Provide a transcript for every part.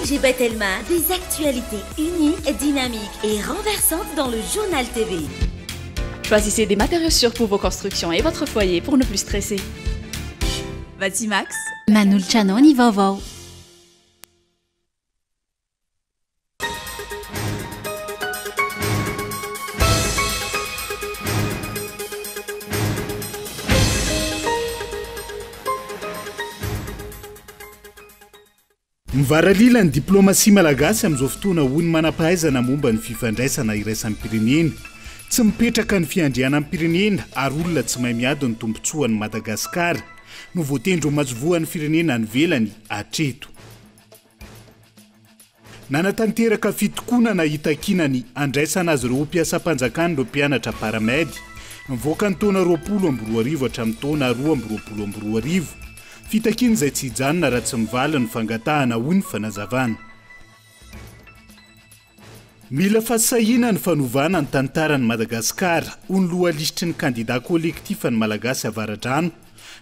ONG Batelma, des actualités uniques, dynamiques et renversantes dans le Journal TV. Choisissez des matériaux sûrs pour vos constructions et votre foyer pour ne plus stresser. Batimax. Manolotra anao ny vaovao. Mivaralila ny diplaomasia malagasy amin'izao fotoana hoy ny manam-pahaizana momba ny fifandraisana iraisam-pirenena. Tsy mipetraka ny fiandrianam-pirenena ary olona tsy mahay miady ny tombontsoan'i Madagasikara no voatendry ho masoivohon'ny firenena any ivelany hatreto. Nanatanteraka fitokonana hitakiana ny handraisana azy ireo ho mpiasam-panjakana ireo mpianatra Paramed nivoaka ny taona 2020 hatramin'ny taona 2022. Fitakiana izay tsy hijanona raha tsy mivaly ny fangatahana, hoy ny fanazavana. Mila fahasahiana ny fanovana ny tantaran'i Madagasikara, hoy ny lohalisitry ny kandida kolektifa ny Malagasy Avaradrano,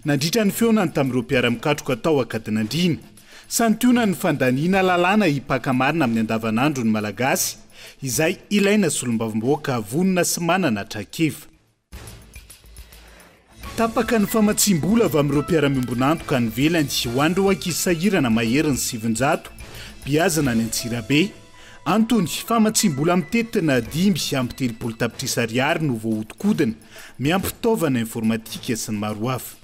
nandritra ny fihaonany tamin'ireo mpiara-mikatroka tao Ankadinandriana. Santionan'ny fandaniana lalàna hipaka marina amin'ny andavanandro ny Malagasy, izay ilaina solombavambahoaka vonona sy manana traikefa. Tapaka ny famatsiam-bola avy amin'ireo mpiara-miombon'antoka any ivelany ho an'ireo ankizy sahirana maherin'ny 900, beazina any Antsirabe. Antony, famatsiam-bola mitentina 35 tapitrisa ariary no voahodinkodina, miampy fitaovana informatika sy ny maro hafa.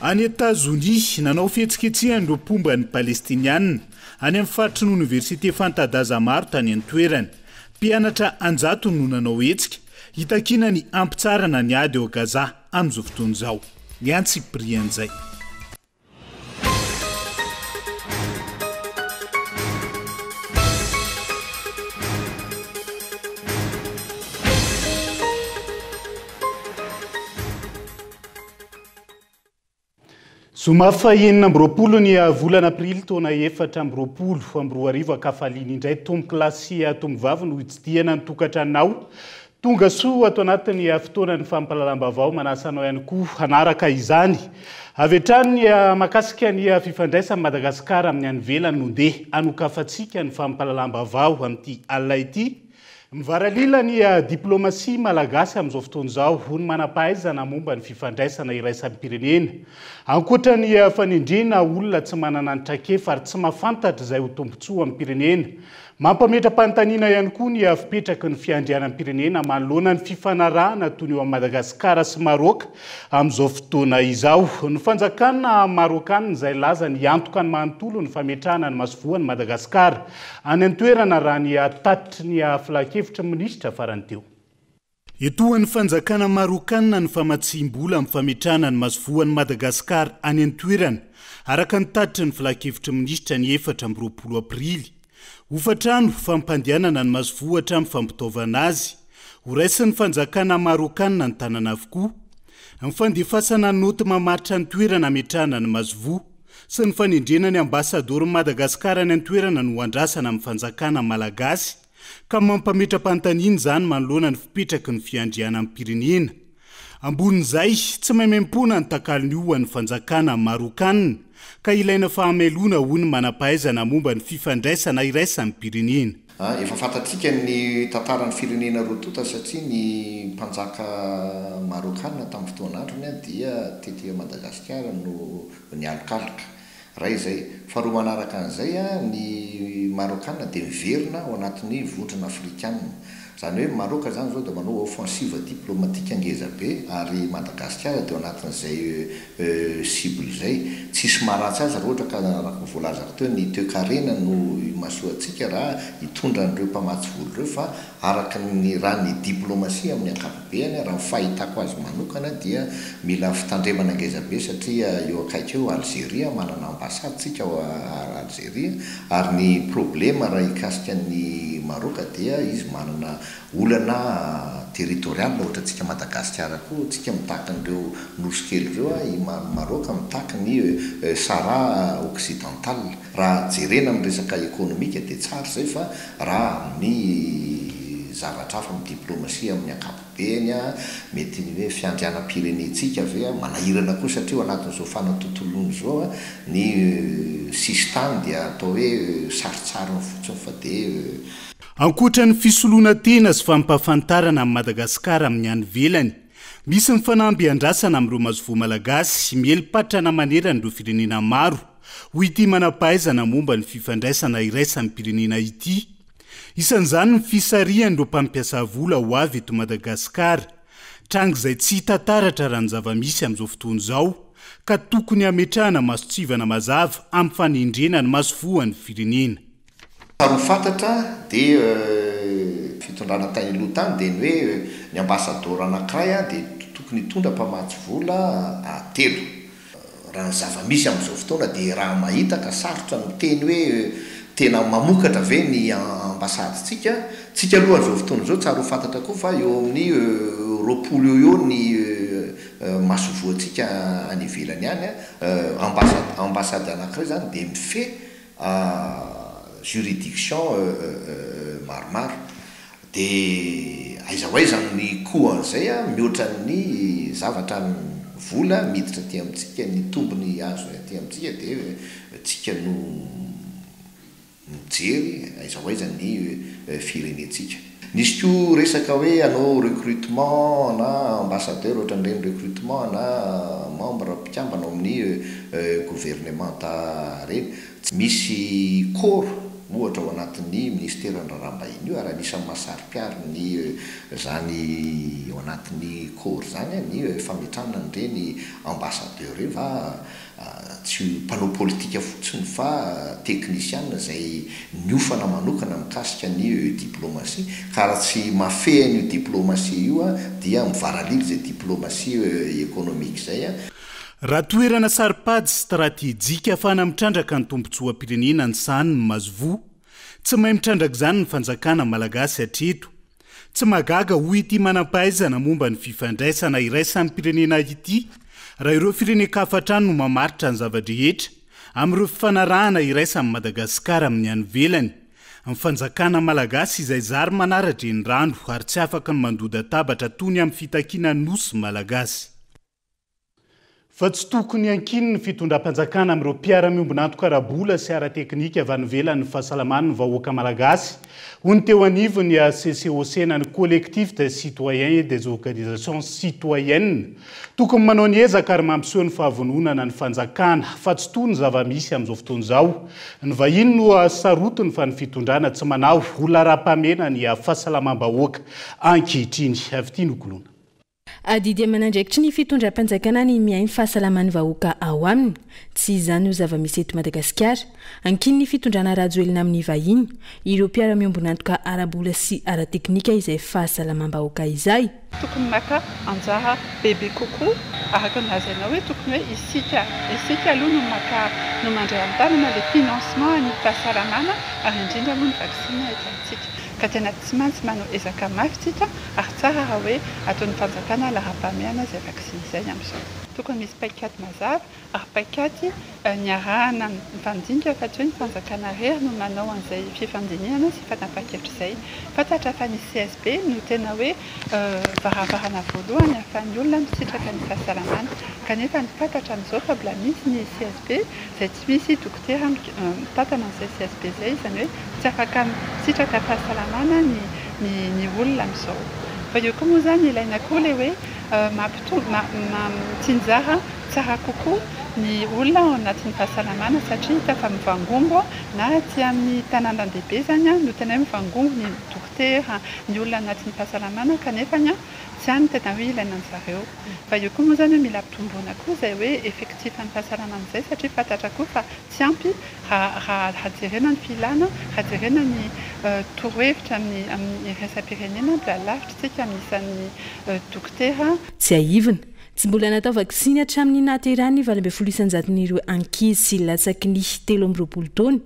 Any Etazonia, nanao fihetsiketsehana ireo mpomba ny Palestiniana any amin'ny faritry ny oniversite fanta-daza maro tany an-toerana. Mpianatra an-jatony no nanao hetsika hitakiana ny hampitsaharana ny ady ao Gaza amin'izao fotoana izao. Ny antsipirian'izay. Zoma faha 26 ny volana aprily taona 2024 ankafaliana indray tompokolahy sy tompovavy no hitsidihana ny tokantranonao. Tonga soa ato anatin'ny fotoanan'ny fampahalalam-baovao, manasa anao ihany koa hanaraka izany. Avy hatrany mahakasika ny fifandraisan'i Madagasikara amin'ny any ivelany no ndeha hanokafantsika ny fampahalalam-baovao amin'ity alina ity. Mivaralila ny diplaomasia malagasy amin'izao fotoana izao, hoy ny manam-pahaizana momba ny fifandraisana iraisam-pirenena. Ankoatra ny fanendrena olona tsy manana ny traikefa ary tsy mahafantatra izay ho tombontsoam-pirenena, mampametra-panontaniana ihany koa ny fipetraky ny fiandrianam-pirenena manoloana ny fifanarahana toy ny eo amin'i Madagasikara sy Maroka amin'izao fotoana izao. Ny fanjakana Marokanina izay nilaza ny hiantoka ny manontolo ny fametrahana ny masoivohon'i Madagasikara Any an-toerana raha ny tatitry ny filankevitry ny minisitra farany teo. Etoan'ny fanjakana Marokanina ny famatsiam-bola amin'ny fametrahana ny masoivohon'i Madagasikara any an-toerana, araka ny tatitry ny filankevitry ny minisitra ny 24 aprily. Hofantrano fampandehanana ny masoivoho hatramin'ny fampitaovana azy. Horaisin'ny fanjakana Marokanina an-tanana avokoa. Ny fandefasana naoty mamaritra ny toerana ametrahana ny masoivoho. sy ny fanendrena ny ambasadaoron'i Madagasikara any an-toerana no andrasana amin'ny fanjakana malagasy ka mampametra-panontaniana izany manoloana ny fipetraky ny fiandrianam-pirenena. Ambonin'izay, tsy maimaimpoana ny takalon'io ho an'ny fanjakana marokanina ka ilaina fahamelona hoy ny manam-pahaizana momba ny fifandraisana iraisam-pirenena. Efa fantatsika ny tantaran'ny firenena roa tonta satria ny mpanjaka Marokana tamin'ny fotoan'androny dia tety Madagasikara no nialokaloka. Iray izay. Faharoa manaraka an'izay, ny Marokana dia miverina ao anatin'ny vondrona afrikana. Izany hoe Maroc izany izao dia manao offensive diplomatique ngeza be ary Madagasikara dia ao anatin'izay cible izay. Tsisy maharatsy azy raha ohatra ka araka ny voalazako teo ny toekarena no imasoantsika raha hitondra an'ireo mpamatsy vola ireo fa araka ny raha ny diplomatie amin'ny ankapobeany raha ny fahitako azy manokana dia mila fitandremana ngeza be satria eo akaiky eo Alzeria manana ambassade tsika ao Alzeria ary ny problema raha hikasika an'i Maroc dia izy manana olana territorial ohatra antsika Madagasikara koa tsika mitaky an'ireo nosy kely ireo i Maroc mitaky ny Sahara occidental raha jerena amin'ny resaka ekonomika dia tsara izay fa raha amin'ny zavatra hafa amin'ny diplomasia amin'ny ankapobeny. ankapobeny, mety ny hoe fiandrianam-pirenentsika ve, manahirana koa satria ao anatin'izao fanatontoloana izao ny sisintany dia atao hoe sarintsariny fotsiny fa dia. Ankoatra ny fisoloana tena sy fampahafantarana an'i Madagasikara amin'ny any ivelany, misy ny fanamby iandrasana amin'ireo masoivoho malagasy miely patrana manerana ireo firenena maro, hoy ity manam-pahaizana momba ny fifandraisana iraisam-pirenena ity. Isan'izany ny fisarihan'ireo mpampiasa vola ho avy eto Madagasikara, tranga izay tsy hita taratra raha ny zava-misy amin'izao fotoana izao, ka tokony hametrahana mason-tsivana mazava amin'ny fanendrena ny masoivohon'ny firenena. Tsara ho fantatra dia fitondrana tany aloha tany dia ny hoe ny ambasadaoro anankiray dia tokony hitondra mpamatsy vola telo. Raha ny zava-misy amin'izao fotoana dia raha mahita ka sarotra ny miteny hoe tena mamokatra ve ny ambasadintsika. Tsika aloha amin'izao fotoana izao tsara ho fantatra koa fa eo amin'ny 20 eo eo ny masoivohontsika any ivelany any. Ambasady anankiray izany dia mifehy juridiction maromaro. Dia aiza ho aiza ny coût an'izay mihoatra ny zavatra vola miditra aty amintsika, ny tombony azo aty amintsika dia tsika no mijery aiza ho aiza ny firenentsika. Nisy koa resaka hoe hanao recrutement na ambassadeur ohatran'ireny recrutement na membre mpikambana ao amin'ny gouvernemanta ireny. Misy corps ohatra ao anatin'ny minisiteran'ny raharaham-bahiny io ary anisan'ny mahasaro-piaro ny izany ao anatin'ny corps izany ny fametrahana an'ireny ambassadeur ireny fa tsy mpanao politika fotsiny fa teknisiana izay niofana manokana mikasika ny diplomatie ka raha tsy mahafehy an'io diplomatie io dia mivaralila izay diplomatie économique izay. Raha toerana saro-pady stratejika ahafahana mitrandraka ny tombontsoam-pirenena ny sahanin'ny masoivoho, tsy mahay mitrandraka izany ny fanjakana malagasy hatreto. Tsy mahagaga, hoy ity manam-pahaizana momba ny fifandraisana iraisam-pirenena ity, raha ireo firenen-kafa hatrany no mamaritra ny zava-drehetra amin'ireo fifanarahana iraisan'i Madagasikara amin'ny any ivelany. Ny fanjakana malagasy izay zary manara-drenirano ary tsy afaka ny mandoda-tabatra toy ny amin'ny fitakiana nosy malagasy. Fa tsy tokony hankininy ny fitondram-panjakana amin'ireo mpiara-miombon'antoka ara-bola sy ara-teknika avy any ivelany ny fahasalaman'ny vahoaka malagasy, hoy ny teo anivon'ny CCOC na ny Collectif des Citoyens et des Organisations Citoyennes. Tokony manao ny ezaka ary mampiseho ny fahavononana ny fanjakana, fa tsy toy ny zava-misy amin'izao fotoana izao. Ny vahiny no sarotiny fa ny fitondrana tsy manao ho laharam-pahamehana ny fahasalamam-bahoaka ankehitriny. Fitia Nokoloana. Adidy aman'andraikitry ny fitondram-panjakana ny miahy ny fahasalaman'ny vahoaka ao aminy. Tsy izany no zava-misy eto Madagasikara. Ankinin'ny fitondrana Rajoelina amin'ny vahiny, ireo mpiara-miombon'antoka ara-bola sy ara-teknika izay fahasalamam-bahoaka izay. Tokony maka anjara bebe kokoa araka ny lazainao hoe tokony hoe isika isika aloha no maka no mandray an-tanana le financement an'ny fahasalamana ary indrindra moa ny vaksiny eto amintsika ka tena tsy maintsy manao ezaka mafy tsika ary tsara raha hoe ataon'ny fanjakana laharam-pahamehana izay vaksiny izay amin'izao. Tokony misy paikady mazava ary paikady niarahana nifandinika fa tsy hoe ny fanjakana irery no manao an'izay fifandinihana sy fanapahan-kevitra izay. Fantatra fa ny CSB no tena hoe varavarana voalohany ahafahan'ny olona misitraka ny fahasalamana. Kanefa ny fantatra amin'izao fa mbola misy ny CSB izay tsy misy dokotera mitantana an'izay CSB izay, izany hoe tsy afaka misitraka fahasalamana ny ny olona amin'izao. Fa eo koa moa izany ilaina koa ilay hoe mampitombo, mitsinjara tsara kokoa ny olona ao anatin'ny fahasalamana satria hita fa mivangongo na aty amin'ny tanàndan-dehibe izany no tena hoe mivangongo ny dokotera, ny olona anatin'ny fahasalamana kanefa tsy any no tena hoe ilaina an-dry zareo. Fa eo koa moa izany hoe mila ampitomboina koa izay hoe effectif an'ny fahasalamana izay satria fantatra koa fa tsy ampy raha raha jerena ny filana, raha jerena ny torohevitra amin'ny amin'ny iraisam-pirenena, mbola lavitra isika amin'ny isan'ny dokotera. Tsiahivina, tsy mbola natao vaksiny hatramin'ny nahaterahany ny 18 isan-jaton'ireo ankizy latsaky ny 23 taona,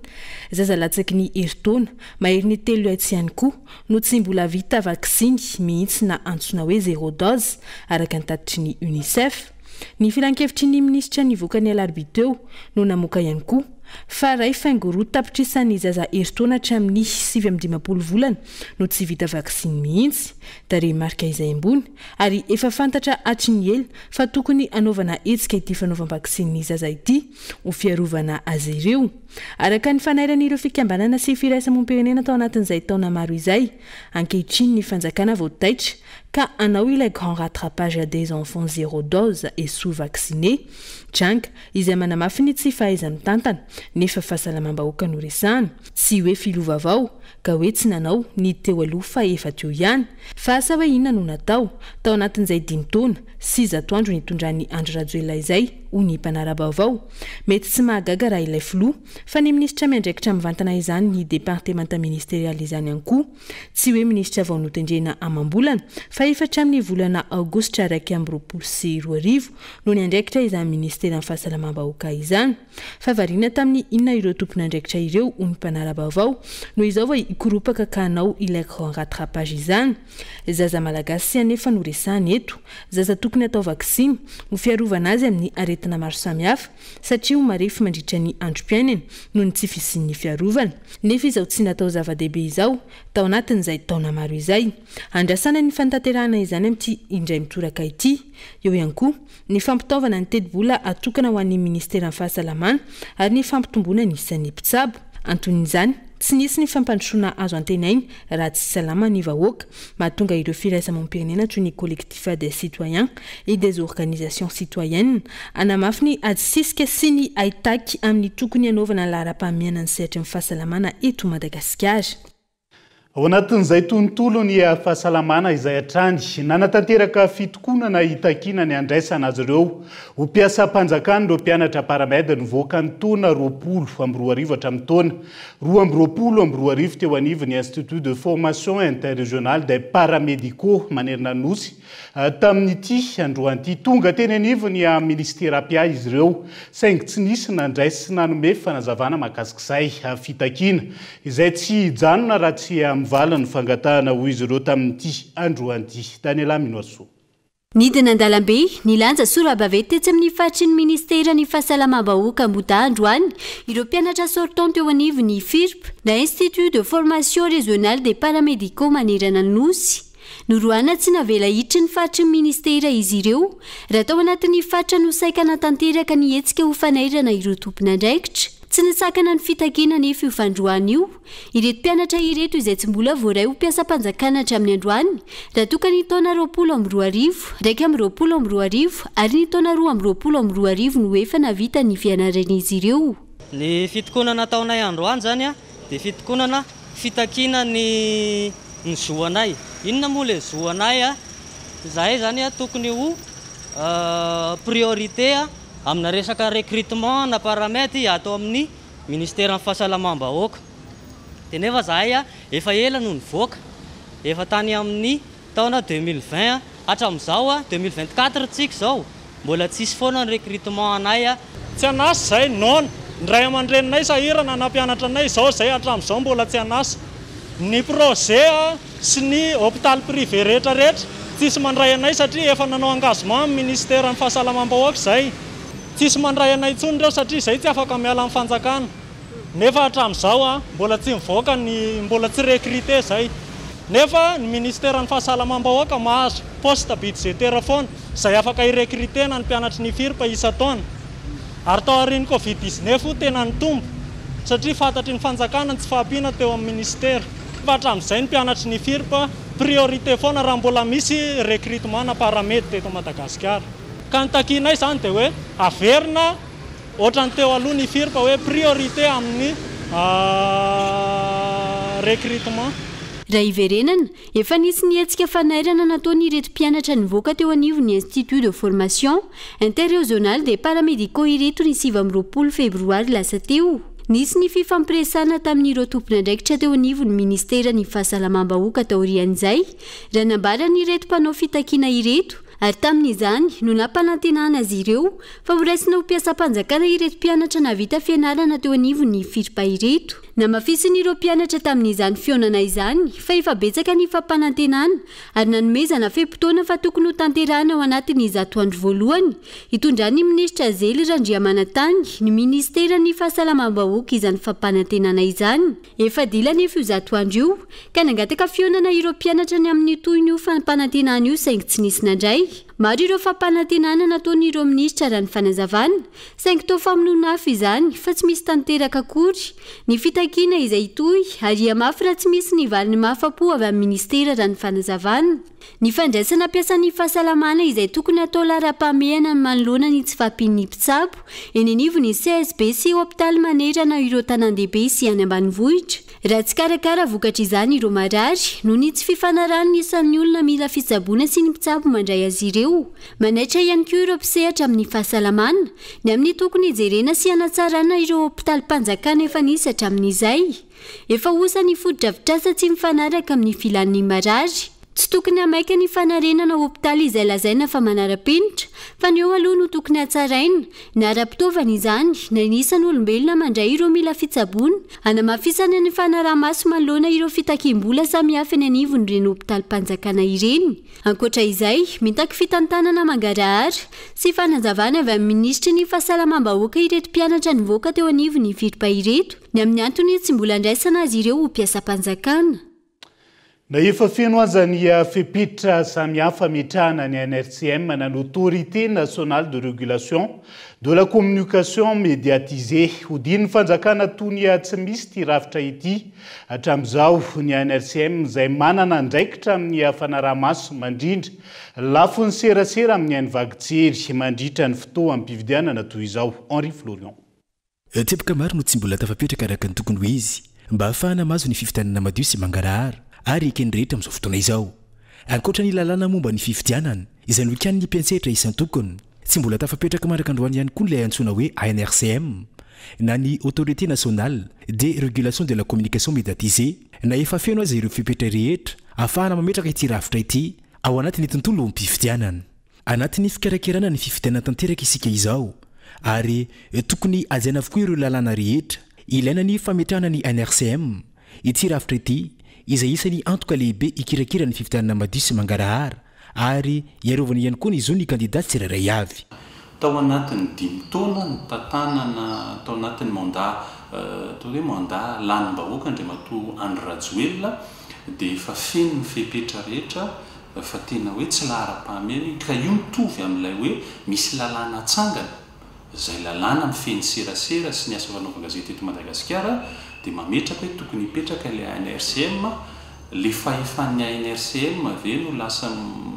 zaza latsaky ny herintaona, maherin'ny telo hetsy ihany koa no tsy mbola vita vaksiny mihitsy na antsoina hoe zéro dose, araka ny tatitry ny Unicef. Ny filankevitry ny minisitra nivoaka ny alarobia teo no namoaka ihany koa. fa 1,2 tapitrisan'ny zaza herintaona hatramin'ny 59 volana no tsy vita vaksiny mihitsy. Tarehimarika izay ambony ary efa fantatra hatry ny ela fa tokony hanaovana hetsika ity fanaovam-baksiny ny zaza ity ho fiarovana azy ireo. Araka ny fanairan'ireo fikambanana sy firaisamonim-pirenena tao anatin'izay taona maro izay, ankehitriny ny fanjakana vao taitra ka hanao ilay grand rattrapage des enfants zéro dose et sous-vaccinés. Tranga izay manamafy ny tsy fahaiza-mitantana nefa fahasalamam-bahoaka no resahana. Tsy hoe filoha vaovao ka hoe tsy nanao ny teo aloha fa efa teo ihany. Fa asa hoe inona no natao tao anatin'izay 105 andro nitondran'i Andry Rajoelina izay, hoy ny mpanara-baovao. Mety tsy mahagaga raha ilay filoha, fa ny minisitra miandraikitra mivantana izany ny departemanta ministerialy izany ihany koa. Tsy hoe minisitra vao notendrena amam-bolana, fa efa hatramin'ny volana aogositra 2021 no niandraikitra izany ministeran'ny fahasalamam-bahoaka izany. Fa variana tamin'ny inona ireo tompon'andraikitra ireo, hoy ny mpanara-baovao, no izao vao hikoropaka ka hanao ilay grand rattrapage izany. Zaza malagasy anefa no resahana eto. Zaza tokony hatao vaksiny ho fiarovana azy amin'ny aretina maro samihafa satria ho marefo mandritra ny androm-piainany noho ny tsy fisian'ny fiarovana. Nefa izao tsy natao zava-dehibe izao tao anatin'izay taona maro izay. Andrasana ny fanatanterahana izany amin'ity indray mitoraka ity. Eo ihany koa ny fampitaovana ny tetibola atokana ho an'ny ministeran'ny fahasalamana ary ny fampitomboana ny isan'ny mpitsabo. Anton'izany, tsy nisy ny fampandrosoana azo antenaina raha tsy salama ny vahoaka. Mahatonga ireo firaisamonim-pirenena toy ny Collectif des citoyens et des organisations citoyennes hanamafy ny ady sisika sy ny haitaky amin'ny tokony hanaovana laharam-pahamehana ny sehatry ny fahasalamana eto Madagasikara. Ao anatin'izay tontolo ny fahasalamana izay hatrany, nanatanteraka fitokonana hitakiana ny handraisana azy ireo ho mpiasam-panjakana ireo mpianatra paramed nivoaka ny taona 2020 hatramin'ny taona 2022 teo anivon'ny Institut de formation interrégional des paramédicaux manerana ny Nosy. Tamin'ity androany ity, tonga teny anivon'ny ministera mpiahy izy ireo, saingy tsy nisy nandray sy nanome fanazavana mahakasik'izay fitakiana izay tsy hijanona raha tsy mivaly ny fangatahana, hoy izy ireo tamin'ity androany ity. Daniela Minoasoa. Nidina an-dalambe nilanja sora-baventy tetsy amin'ny faritry ny ministeran'ny fahasalamam-bahoaka Ambohidahy androany ireo mpianatra sortant teo anivon'ny FIRP na Institut de formation régionale des paramédicaux manerana ny Nosy. Noroahana tsy navela hiditry ny faritry ny ministera izy ireo raha tao anatin'ny faritra no saika hanatanteraka ny hetsika ho fanairana ireo tompon'andraikitra. Tsy nisakana ny fitakiana anefa io fandroahana io. Ireto mpianatra ireto izay tsy mbola voaray ho mpiasam-panjakana hatramin'ny androany raha toa ka ny taona 2020, 2021 ary ny taona 2022 no efa nahavita ny fianaran'izy ireo. Ny fitokonana ataonay androany zany dia fitokonana fitakiana ny ny zo anay. Inona moa le zo anay? Zahay zany tokony ho priorité amina resaka recrutement na paramed atao amin'ny ministeran'ny fahasalamam-bahoaka. Dia nefa zahay efa ela no nivoaka, efa tany amin'ny taona 2020 hatramin'izao 2024 tsika izao mbola tsisy foana ny recrutement anay. Tsy an'asa zay non, ny ray aman-dreninay sahirana nampianatra anay izao zay hatramin'izao mbola tsy an'asa. Ny projet sy ny hôpital privé rehetrarehetra tsisy mandray anay satria efa nanao engagement amin'ny ministeran'ny fahasalamam-bahoaka zay. Tsisy mandray anay intsony ireo satria zay tsy afaka miala amin'ny fanjakana. Nefa hatramin'izao mbola tsy mivoaka ny mbola tsy recruté zay. Nefa ny ministeran'ny fahasalamam-bahoaka mahazo poste budgétaire foana izay afaka hirecrutena ny mpianatry ny FIRP isan-taona. Ary tao aorian'ny Covid-19 tena nitombo satria fantatry ny fanjakana ny tsy fahampiana teo amin'ny ministera. Fa hatramin'izay ny mpianatry ny FIRP priorité foana raha mbola misy recrutement na paramed teto Madagasikara. Ka ny takianay zany dia hoe averina ohatran'ny teo aloha ny FIRP hoe priorité amin'ny recrutement. Raha iverenana, efa nisy ny hetsika fanairana nataon'ireto mpianatra nivoaka teo anivon'ny Institut de formation interrégional des paramédicaux ireto ny 29 febroary lasa teo. Nisy ny fifampiresahana tamin'ireo tompon'andraikitra teo anivon'ny ministeran'ny fahasalamam-bahoaka taorian'izay raha nambaran'ireto mpanao fitakiana ireto ary tamin'izany no nampanantenana azy ireo fa horaisina ho mpiasam-panjakana ireto mpianatra nahavita fianarana teo anivon'ny FIRP ireto. Namafisin'ireo mpianatra tamin'izany fihaonana izany fa efa betsaka ny fampanantenana ary nanomezana fe-potoana fa tokony ho tanterahina ao anatin'ny 100 andro voalohany hitondran'ny minisitra Zely Randriamanantany ny minisiteran'ny fahasalamam-bahoaka izany fampanantenana izany. Efa dila anefa io 100 andro io ka nangataka fihaonana ireo mpianatra ny amin'ny tohin'io fampanantenana io saingy tsy nisy nandray. Maro ireo fampanantenana nataon'ireo minisitra raha ny fanazavana saingy toa famonoana afo izany fa tsy misy tanteraka akory ny fitakiana izay hitohy ary hihamafy raha tsy misy ny valiny mahafa-po avy amin'ny minisitera raha ny fanazavana. Ny fandraisana mpiasan'ny fahasalamana izay tokony hatao laharam-pahamehana manoloana ny tsy fahampian'ny mpitsabo eny anivon'ny CSB sy hopitaly manerana ireo tanàn-dehibe sy any ambanivohitra. Raha tsy karakara vokatr'izany ireo marary noho ny tsy fifanarahan'ny isan'ny olona mila fitsaboana sy ny mpitsabo mandray azy ireo. Manaitra ihany koa ireo mpisehatra amin'ny fahasalamana ny amin'ny tokony hijerena sy hanatsarana ireo hopitalim-panjakana efa nisy hatramin'izay. Efa osa ny fotodrafitrasa tsy mifanaraka amin'ny filan'ny marary. Tsy tokony hamaika ny fanarenana hopitaly izay lazaina fa manara-penitra fa ny eo aloha no tokony hatsaraina, na ara-pitaovana izany, na ny isan'olombelona mandray ireo mila fitsaboana, hanamafisana ny fanaraha-maso manoloana ireo fitakiam-bola samihafa eny anivon'ireny hopitalim-panjakana ireny. Ankoatra izay, mitaky fitantanana mangarahara sy fanazavana avy amin'ny minisitry ny Fahasalamam-bahoaka ireto mpianatra nivoaka teo anivon'ny FIRPA ireto ny amin'ny antony tsy mbola andraisana azy ireo ho mpiasam-panjakana. Na efa feno aza ny fepetra samihafa ametrahana ny ANRCM na ny Autorité Nationale de Régulation de la Communication Médiatisée, hodian'ny fanjakana toy ny tsy misy ity rafitra ity hatramin'izao. Ny ANRCM izay manana andraikitra amin'ny fanaraha-maso mandrindra lafiny serasera amin'ny haino vaky jery mandritra ny fotoam-pifidianana toy izao. Henri Florian. Teboka maro no tsy mbola tafapetraka araka ny tokony ho izy mba hahafahana mahazo ny fifidianana madio sy mangarahara ary eken'ny rehetra amin'izao fotoana izao. Ankoatra ny lalàna momba ny fifidianana, izay nokianin'ny mpiantsehatra isan-tokony, tsy mbola tafapetraka mandraka androany ihany koa ilay antsoina hoe ANRCM na ny Autorité Nationale de Régulation de la Communication Médiatisée, na efa feno aza ireo fepetra rehetra ahafahana mametraka ity rafitra ity ao anatin'ny tontolom-pifidianana. Anatin'ny fikarakarana ny fifidianana tanteraka isika izao ary tokony hajaina avokoa ireo lalàna rehetra ilaina ny fametrahana ny NRCM. Ity rafitra ity izay isan'ny antoka lehibe hikirakira ny fifidianana madio sy mangarahara ary hiarovana ihany koa ny zon'ny kandida tsirairay avy. Tao anatin'ny dimy taona nitantanana tao anatin'ny mandat atao hoe mandat lanim-bahoaka Andriamatoa Andry Rajoelina dia efa feno ny fepetra rehetra Fa tena hoe tsy laharam-pahamehana io, ka io mitovy amin'ilay hoe misy lalàna atsangana, izay lalàna mifehy ny serasera sy ny asa fanaovan-gazety eto Madagasikara, dia mametraka hoe tokony hipetraka ilay ANRCM, le fahefan'ny ANRCM ve no lasa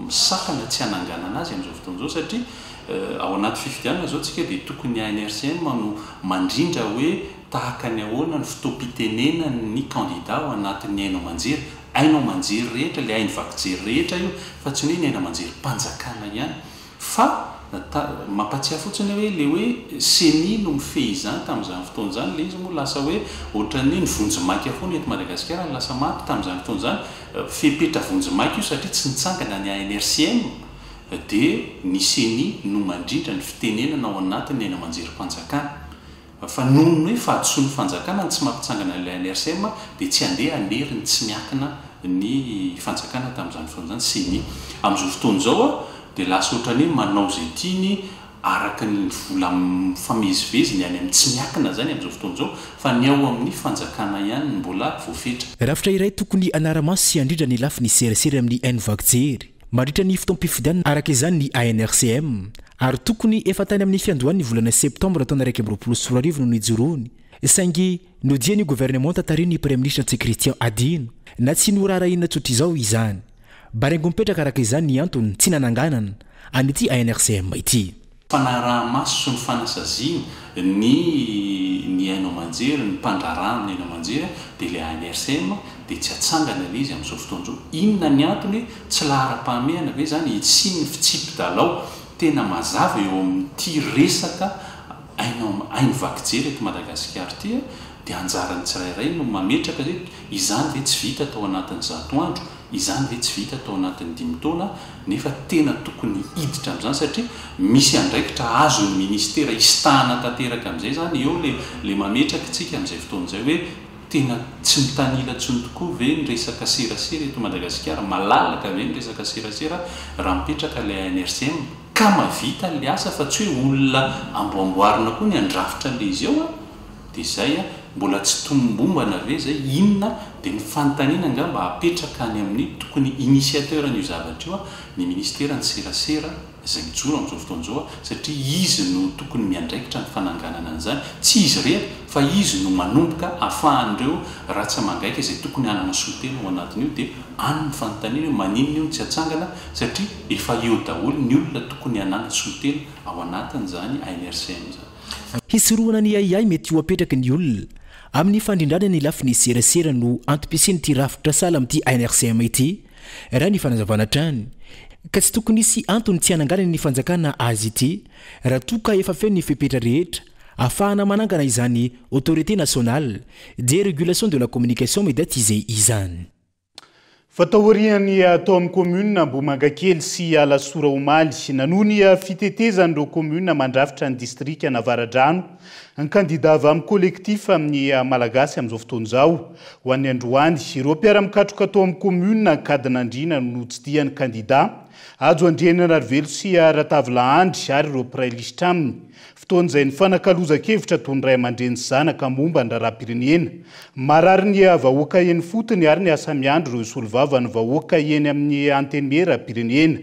misakana tsy hananganana azy amin'izao fotoana izao, satria ao anaty fifidianana izao tsika dia tokony ny ANRCM no mandrindra hoe tahaka ny ahoana ny fotoam-pitenenan'ny kandida ao anatin'ny haino aman-jery, Haino aman-jery rehetra, ilay haino vaky jery rehetra io, fa tsy ny hoe ny haino aman-jerim-panjakana ihany. Fa ta, mampatsiahy fotsiny aho hoe ilay hoe ceni no mifehy izany tamin'izany fotoana izany, ilay izy moa lasa hoe ohatran'ny hoe ny vonjimaika foana eto Madagasikara no lasa maty tamin'izany fotoana izany. Fepetra vonjimaika io satria tsy nitsangana ny ANRCM, dia ny ceni no mandrindra ny fitenenana ao anatin'ny haino aman-jerim-panjakana. Fa noho ny hoe fahadisoan'ny fanjakana ny tsy mampitsangana ilay ANRCM dia tsy handeha hanery ny tsy miankina ny fanjakana tamin'izany fotoana izany, ceni. Amin'izao fotoana izao dia lasa ohatran'ny hoe manao izay tiany araka ny vola mifamezivezy ny any amin'ny tsy miankina izany amin'izao fotoana izao fa ny ao amin'ny fanjakana ihany no mbola voafetra. Rafitra iray tokony hanara-maso sy handrindra ny lafiny serasera amin'ny haino vaky jery mandritra ny fotoam-pifidianana araka izany ny ANRCM Ary tokony efa tany amin'ny fiandohan'ny volana septambra taona 2021 no nijoroany, saingy nodian'ny governemanta tarihin'ny Praiminisitra Ntsay Christian adino, na tsy noraharahiana tsotr'izao izany. Baraingo mipetraka araka izany ny antony tsy nananganana an'ity ANRCM ity. Fanaraha-maso sy ny fanasaziana ny ny haino aman-jery, ny mpandraharaha amin'ny haino aman-jery dia ilay ANRCM dia tsy atsangana ilay izy amin'izao fotoana izao. Inona ny antony? Tsy laharam-pahamehana ve izany hisian'ny fitsipi-dalao tena mazava eo amin'ity resaka haino haino vaky jery eto Madagasikara ity? Dia anjaran'ny tsirairay no mametraka hoe izany ve tsy vita tao anatin'ny 100 andro, izany ve tsy vita tao anatin'ny dimy taona, nefa tena tokony hiditra amin'izany satria misy andraikitra azon'ny ministera hisintahana tanteraka amin'izay izany eo ilay mametraka isika amin'izay fotoana izay hoe. Tena tsy mitanila intsony tokoa ve ny resaka serasera eto Madagasikara? Malalaka ve ny resaka serasera raha mipetraka ilay ANRCM ka mahavita ilay asa fa tsy hoe olona amboamboarina koa ny handrafitra an'ilay izy eo a? Dia izay a! Mbola tsy tomombombana ve izay? Inona? Dia ny fanontaniana angamba apetraka any amin'ny tokony initiateur an'io zavatra io a, ny ministeran'ny serasera izay mijoro amin'izao fotoana izao satria izy no tokony miandraikitra ny fananganana an'izany, tsy izy irery fa izy no manomboka afahan'ireo ratsa-mangaika izay tokony hanana solontena ao anatin'io dia any ny fanontaniana hoe maninona io no tsy atsangana satria efa eo daholo ny olona tokony hanana solontena ao anatin'izany ANRCM izany. Hisorohana ny ahiahy mety ho apetraky ny olona amin'ny fandrindrana ny lafiny serasera no antom-pisian'ity rafitra sahala amin'ity ANRCM ity, raha ny fanazavana hatrany, ka tsy tokony hisy antony tsy hananganan'ny fanjakana azy ity raha toa ka efa feno ny fepetra rehetra ahafahana manangana izany Autorité nationale de régulation de la communication médiatisée izany. Fa taorian'ny tao amin'ny kaominina Ambohimangakely sy Alasora omaly, nanohy ny fitetezan'ireo kaominina mandrafitra ny distrikan'Avaradrano ny kandida avy amin'ny Collectif amin'ny Malagasy amin'izao fotoana izao. Ho an'ny androany, ireo mpiara-mikatroka tao amin'ny kaominina Ankadinandriana no notsidihan'ny kandida Hajo Andrianarivelo sy Ratavilahandry ary ireo mpiray lisitra aminy. Fotoana izay nifanakalozan-kevitra toy ny ray aman-dreny sy zanaka momba ny raharaham-pirenena. Marary ny vahoaka eny ifotony ary ny asa miandry ireo hisolovava ny vahoaka eny amin'ny Antenimieram-pirenena.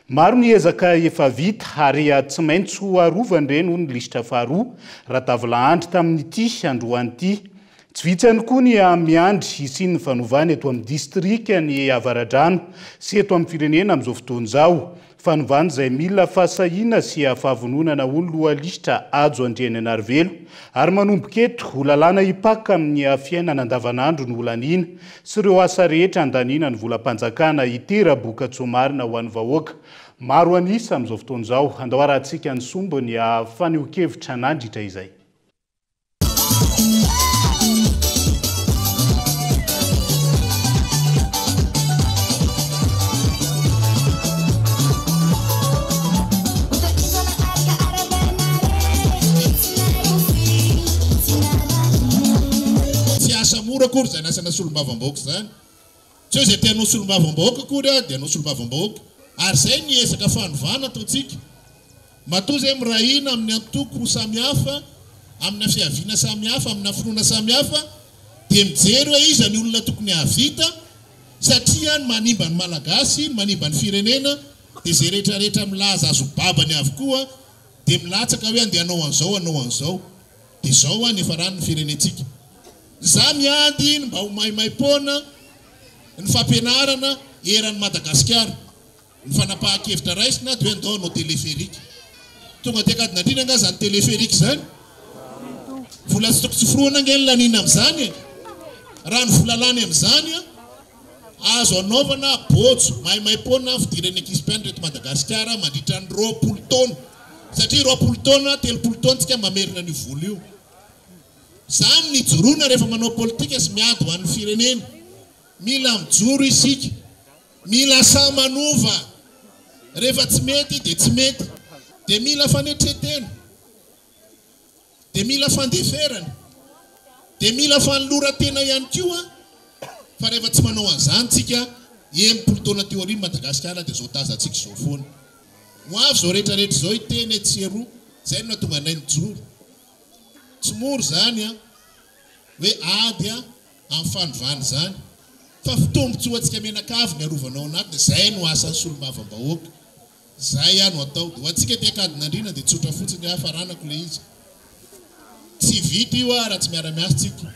Maro ny ezaka efa vita ary tsy maintsy ho arovana ireny hoy ny lisitra faharoa, Ratavilahandry tamin'ity androany ity. Tsy vitsy ihany koa ny miandry hisian'ny fanovana eto amin'ny distrikan'i Avaradrano sy eto amin'ny firenena amin'izao fotoana izao. Fanovana izay mila fahasahiana sy fahavononana hoy ny lohalisitra Hajo Andriananarivelo ary manomboka eto ho lalàna hipaka amin'ny fiainana andavanandro ny holaniana sy ireo asa rehetra handaniana ny volam-panjakana hitera-bokatsoa marina ho an'ny vahoaka maro an'isa amin'izao fotoana izao. Andao harahantsika ny sombiny fanehoan-kevitra nandritra izay. Tsy asa mora akory izany asana solombavambahoaka izany. Tsy hoe izay te hanao solombavambahoaka akory dia hanao solombavambahoaka. Ary izay ny ezaka fanovana ataontsika. Matoa izay miray hina amin'ny antoko samihafa, amina fiaviana samihafa, amina finoana samihafa, dia mijery hoe iza ny olona tokony hahavita, satria ny manimba ny Malagasy, ny manimba ny firenena, dia izay rehetra rehetra milaza azy ho babany avokoa, dia milatsaka hoe andeha hanao an'izao, hanao an'izao. Dia izao hoa ny hiafaran'ny firenentsika. Za miady ny mba ho maimaimpoana ny fampianarana eran'i Madagasikara. Ny fanapahan-kevitra raisina dia hoe andao hanao téléphérique. Tonga aty Ankadinandriana angaha izany téléphérique izany? Vola tsy tokony tsoforohana ange ny laniana amin'izany e! Raha ny vola lany amin'izany azo anaovana bôjo maimaimpoana fidiran'ny ankizy mpianatra eto Madagasikara mandritra ny 20 taona. Satria 20 taona, 30 taona tsika mamerina an'io vola io. Izany ny ijoroana rehefa manao politika sy miady ho an'ny firenena. Mila mijoro isika. Mila sahy manova. Rehefa tsy mety dia tsy mety. Dia mila fanetren-tena. Dia mila fandeferana. Dia mila fanoloran-tena ihany koa fa rehefa tsy manao an'izany tsika, 60 taona teo aoriana Madagasikara dia izao tazantsika izao foana. Ho avy izao rehetra rehetra izao hiteny etsy sy eroa. Izay no nahatonga anay nijoro. Tsy mora izany an! Hoe ady an! Amin'ny fanovana izany. Fa fitombotsoantsika mianakavy ny arovana ao anatiny. Izay no asan'ny solombavambahoaka. Izay no atao. Dia ho antsika aty Ankadinandriana dia tsotra fotsiny aho, faranako ilay izy. Tsy vita io raha tsy miara-miasa tsika.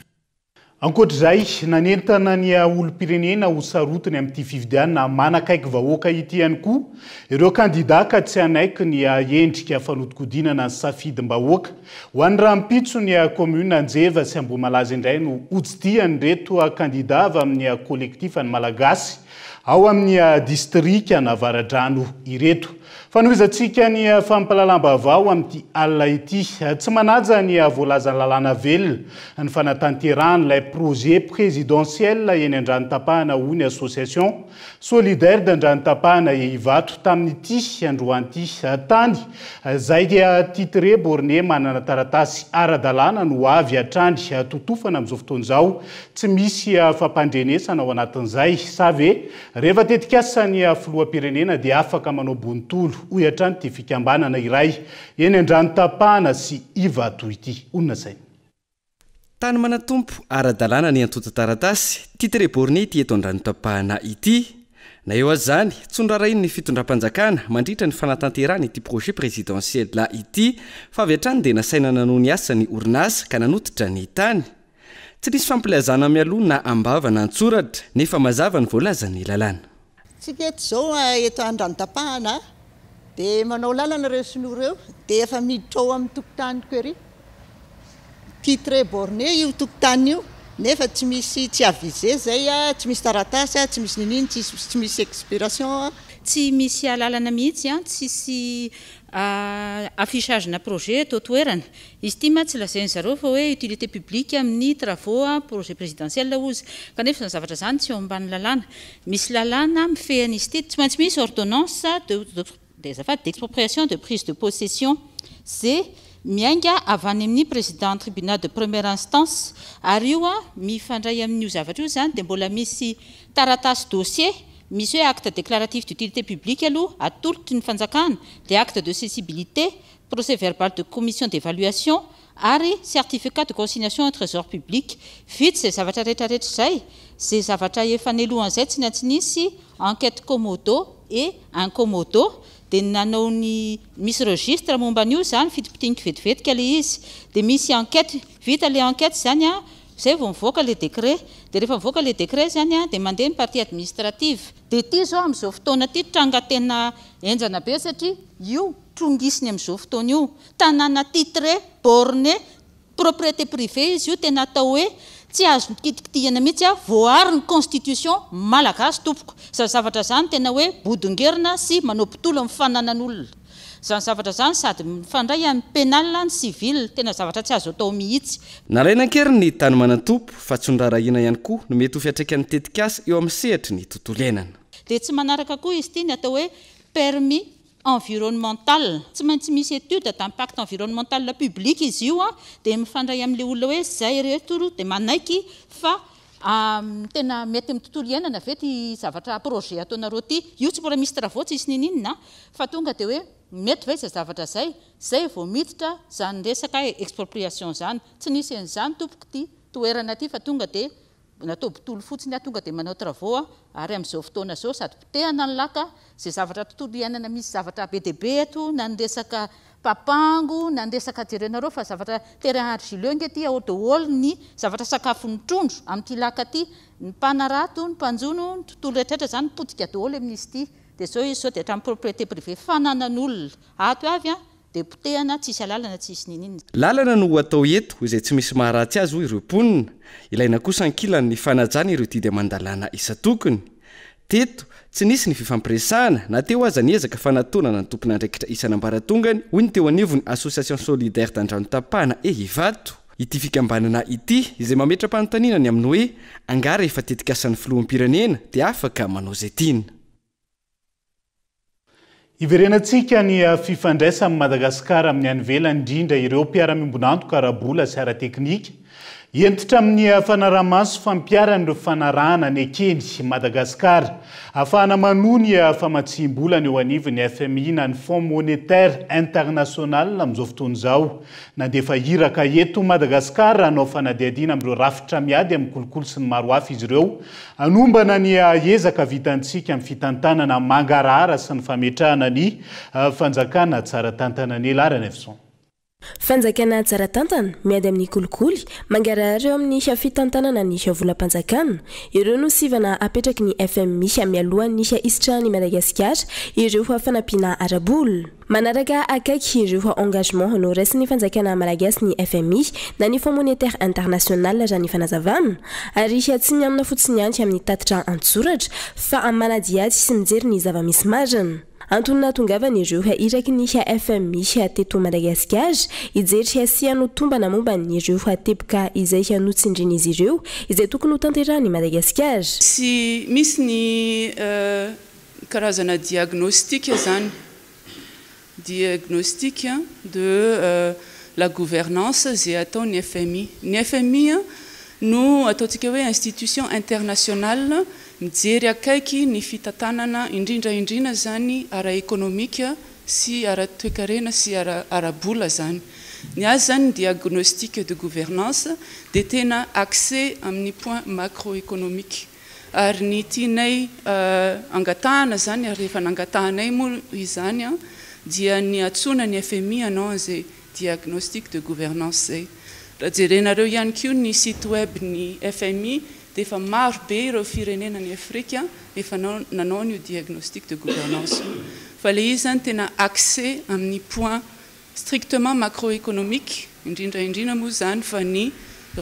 Ankoatra izay, nanentana ny olom-pirenena ho sarotiny amin'ity fifidianana manakaiky vahoaka ity ihany koa ireo kandidà ka tsy hanaiky ny endrika fanodikodinana ny safidim-bahoaka. Ho an'ny rahampitso, ny kaominina Anjeva sy Ambohimalaza indray no hotsidihan'ireto kandidà avy amin'ny Kolektifan'ny Malagasy. ao amin'ny distrikan'Avaradrano ireto. Fanohizantsika ny fampahalalam-baovao amin'ity alina ity. Tsy manaja ny voalazan'ny lalàna velona ny fanatanterahan'ilay projet présidentiel eny Andranotapahana hoy ny Association Solidaire d'Andranotapahana e Ivato tamin'ity androany ity. Tany izay titre borné manana taratasy ara-dalàna no avy hatrany totofana amin'izao fotoana izao. Tsy misy fampandrenesana ao anatin'izay. Sa ve Rehefa tetikasan'ny filoham-pirenena dia afaka manao bontolo, hoy hatrany ity fikambanana iray eny Andranotapahana sy Ivato ity. Honina saina. Tany manan-tompo ara-dalàna ny antontan-taratasy, titre borné ity eto Andranotapahana ity. Na eo aza izany, tsy noraharahian'ny fitondram-panjakana mandritra ny fanatanterahana ity projet présidentiel ity fa avy hatrany dia nasaina nanohy ny asa ny orinasa ka nanototra ny tany. Tsy nisy fampilazana mialoha na am-bava na an-tsoratra, nefa mazava ny voalazan'ny lalàna. Tsika eto izao eto Andranotapahana dia manao lalana ireo sinoa ireo dia efa miditra ao amin'ny tokotaniko ery. Titre borné io tokotany io nefa tsy misy tsy avisé zay, tsy misy taratasy, tsy misy niniana, tsy misy expiration. Tsy misy alalana mihitsy, tsisy affichage-na projet eto toerana. Izy ity mantsy lazain zareo fa hoe utilité publique amin'ny travaux projet présidentiel hozy. Kanefa izany zavatra izany tsy eo ambany lalàna. Misy lalàna mifehy an'izy ity. Tsy maintsy misy ordonnance de de azafady d'expropriation de prise de possession ze miainga avy any amin'ny président tribunal de première instance. Ary io mifandray amin'io zavatra io izany dia mbola misy taratasy dossier misy hoe acte déclaratif d'utilité publique aloha atolotry ny fanjakana dia acte de cessibilité procès verbal de commission d'évaluation ary certificat de consignation au trésor public. Vita izay zavatra rehetra rehetra izay, izay zavatra efa nelohan'izay tsy naitsy nisy enquête commodo et incommodo dia nanao ny misy registre momba an'io izany fitipitiniky vetivetika ilay izy dia misy enquête vita ilay enquête izany an izay vao mivoaka ilay décret dia rehefa mivoaka ilay décret izany an dia mandeha ny partie administrative dia ity izao amin'izao fotoana ity tranga tena henjana be satria io Trongisiny amin'izao fotoana io. Tanàna titré, borné, propriété privée izy io tena atao hoe tsy azo kitikitihana mihitsy a, voaaro ny constitution malagasy tompoko. Izany zavatra izany tena hoe bodongerina sy manao botolo amin'ny fananan'olona. Izany zavatra izany sady mifandray amin'ny pénal ny civil, tena zavatra tsy azo atao mihitsy. Nalaina an-keriny ny tany manan-tompo fa tsy noraharahiana ihany koa no mety ho fiantraikan'ny tetikasa eo amin'ny sehatry ny tontolo iainana. Dia tsy manaraka koa izy ity ny atao hoe permis environnemental, tsy maintsy misy étude d'impact environnemental public izy io dia mifandray amin'ilay olona hoe zay reto ro dia manaiky fa tena mety amin'ny tontolo iainana ve ity zavatra projet ataonareo ity, io tsy mbola misy travaux tsisy ninininona fa tonga dia hoe mety ve izay zavatra izay, zay vao miditra izany resaka expropriation izany, tsy nisy an'izany tompoko ity toerana ity fa tonga dia Natao botolo fotsiny aho tonga dia manao travaux aho ary amin'izao fotoana izao sady potehana ny laka, izay zavatra tontolo iainana misy zavatra be dia be eto na ny resaka papango na ny resaka jerenareo fa zavatra terrain argileux nge ity ao daholo ny zavatra sakafon'ny trondro amin'ity laka ity, ny mpanarato, ny mpanjono, ny tontolo rehetra rehetra izany potika daholo amin'izy ity dia izao izy izao dia hatramin'ny propriété privée fananan'olona ato avy an Dia potehana tsisy alalana tsisy ninin. Lalana no ho atao eto izay tsy misy maharatsy azy hoy ireo mponina. Ilaina kosa ankilany ny fanajana ireo didy aman-dalàna isan-tokony. Teto, tsy nisy ny fifampiresahana na teo aza ny ezaka fanatonana ny tompon'andraikitra isan'ambaratongany hoy ny teo anivon'ny Association Solidaire d'Andranotapahana e Ivato. Ity fikambanana ity izay mametra-panontaniana ny amin'ny hoe angaha rehefa tetikasan'ny filoham-pirenena dia afaka manao izay tiana. Hiverenantsika ny fifandraisan'i Madagasikara amin'ny any ivelany, indrindra ireo mpiara-miombon'antoka ara-bola sy ara-teknika. Hentitra amin'ny fanaraha-maso fampiharana ireo fanarahana nekeny Madagasikara. Ahafahana manohy ny famatsiam-bolana eo anivon'ny FMI na ny Fonds Monétaire International amin'izao fotoana izao. Nandefa iraka eto Madagasikara hanao fanadihadiana amin'ireo rafitra miady amin'ny kolikoly sy ny maro hafa izy ireo Hanombana ny ezaka vitantsika amin'ny fitantanana mangarahara sy ny fametrahana ny fanjakana tsara tantana. Ny Laharana Efson. Fanjakana tsara tantana, miady amin'ny kolikoly, mangarahara eo amin'ny fitantanana ny volam-panjakana. Ireo no sivana apetraky ny FMI mialohan'ny hisitrahan'i Madagasikara ireo fanampiana ara-bola. Manaraka akaiky ireo engagement noraisin'ny fanjakana malagasy ny FMI na ny Fonds monétaire international raha ny fanazavana, ary tsy mianona fotsiny ihany amin'ny tatitra an-tsoratra fa manadihady sy mijery ny zava-misy marina. Antony nahatongavan'ireo iraky ny FMI teto Madagasikara hijery sy hanotombana momba an'ireo teboka izay notsindrin'izy ireo izay tokony hotanterahan'i Madagasikara. Tsy misy ny karazana diagnostic izany, diagnostic de la gouvernance izay ataon'ny FMI. Ny FMI no ataontsika hoe institution internationale mijery akaiky ny fitantanana indrindra indrina izany ara-ekonomika sy ara-toekarena sy ara-bola izany. Ny azy izany ny diagnostic de gouvernance dia tena axé amin'ny point macroéconomique. Ary ny tianay angatahana izany ary efa nangatahanay moa izany dia ny antsoina ny FMI hanao an'izay diagnostic de gouvernance izay. Raha jerenareo ihany koa ny site web ny FMI dia efa maro be ireo firenena any Afrika efa nanao an'io diagnostic de gouvernance io. Fa ilay izy izany tena axé amin'ny point strictement macroéconomique, indrindra indrindra moa izany fa ny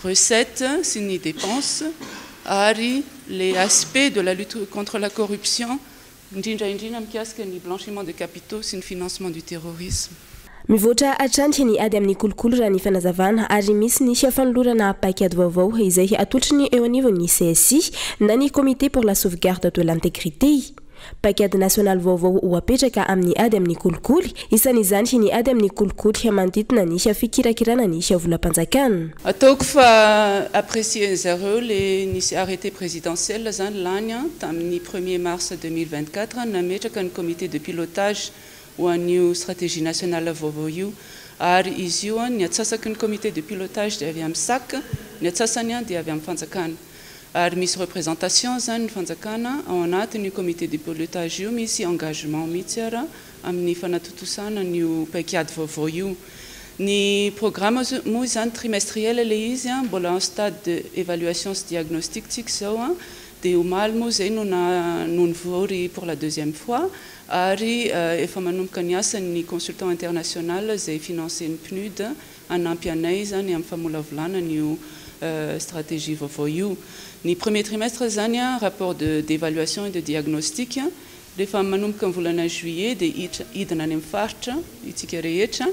recettes sy ny dépenses ary les aspects de la lutte contre la corruption, indrindra indrindra mikasika ny blanchiment de capitaux sy ny financement du terrorisme. Mivoatra hatrany ny ady amin'ny kolikoly raha ny fanazavana ary misy ny fanolorana paikady vaovao izay atolotry ny eo anivon'ny CSI na ny Comité pour la sauvegarde de l'intégrité. Paikady nasionaly vaovao ho apetraka amin'ny ady amin'ny kolikoly, isan'izany ny ady amin'ny kolikoly manodidina ny fikirakirana ny volam-panjakana. Ataoko fa apprécier-ny zareo le nisy arrêté présidentiel zany lany tamin'ny premier mars 2024 nametraka ny comité de pilotage ho an'io stratégie nationale vaovao io ary izy io ny atsasaky ny comité de pilotage dia avy amin'ny sac, ny atsasany dia avy amin'ny fanjakana. Ary misy représentation zany ny fanjakana ao anatin'io comité de pilotage io, misy engagement mihitsy ara amin'ny fanatontosana an'io paikady vaovao io. Ny programme moa izany trimestriel ilay izy, mbola en stade de évaluation sy diagnostic tsika izao, dia omaly moa izay no no nivory pour la deuxième fois ary efa manomboka ny asany ny consultant international izay financer-n'ny PNUD hanampy anay izany amin'ny famolavolana an'io stratégie vaovao io. Ny premier trimestre izany rapport de d'évaluation et de diagnostic, rehefa manomboka ny volana juillet dia hidina any amin'ny faritra itsika rehetra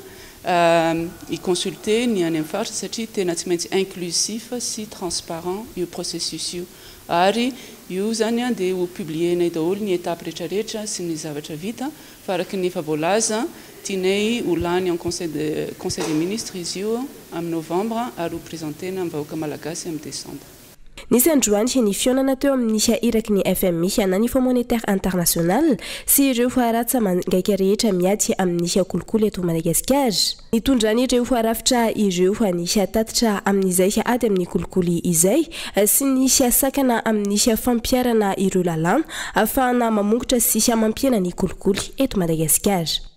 hi-consulter ny any amin'ny faritra satria tena tsy maintsy inclusif sy transparent io processus io ary io izany dia ho publier-nay daholo ny étapes rehetrarehetra sy ny zavatra vita Fa araka ny efa voalaza, tianay ho lany en conseil de conseil des ministres izy io amin'ny novambra ary ho presenter-na amin'ny vahoaka malagasy amin'ny décembre. Nisy androany ny fihaonana teo amin'ny iraky ny FMI na ny Fonds Monétaire International sy ireo ratsa-mangaika rehetra miady amin'ny kolikoly eto Madagasikara. Nitondran'ireo rafitra ireo ny tatitra amin'izay ady amin'ny kolikoly izay sy ny sakana amin'ny fampiharana ireo lalàna ahafahana mamongotra sy mampihena ny kolikoly eto Madagasikara.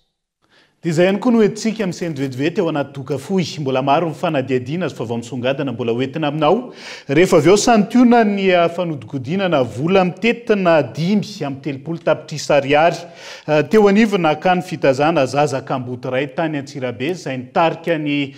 Dia izay ihany koa no entintsika misento vetivety ao anaty doka fohy. Mbola maro ny fanadihadiana sy vaovao misongadina mbola ho entina aminao. Rehefa avy eo santionany fanodikodinana vola mitentina 35 tapitrisa ariary Teo anivona akany fitazana zaza kamboty iray tany Antsirabe izay nitarika ny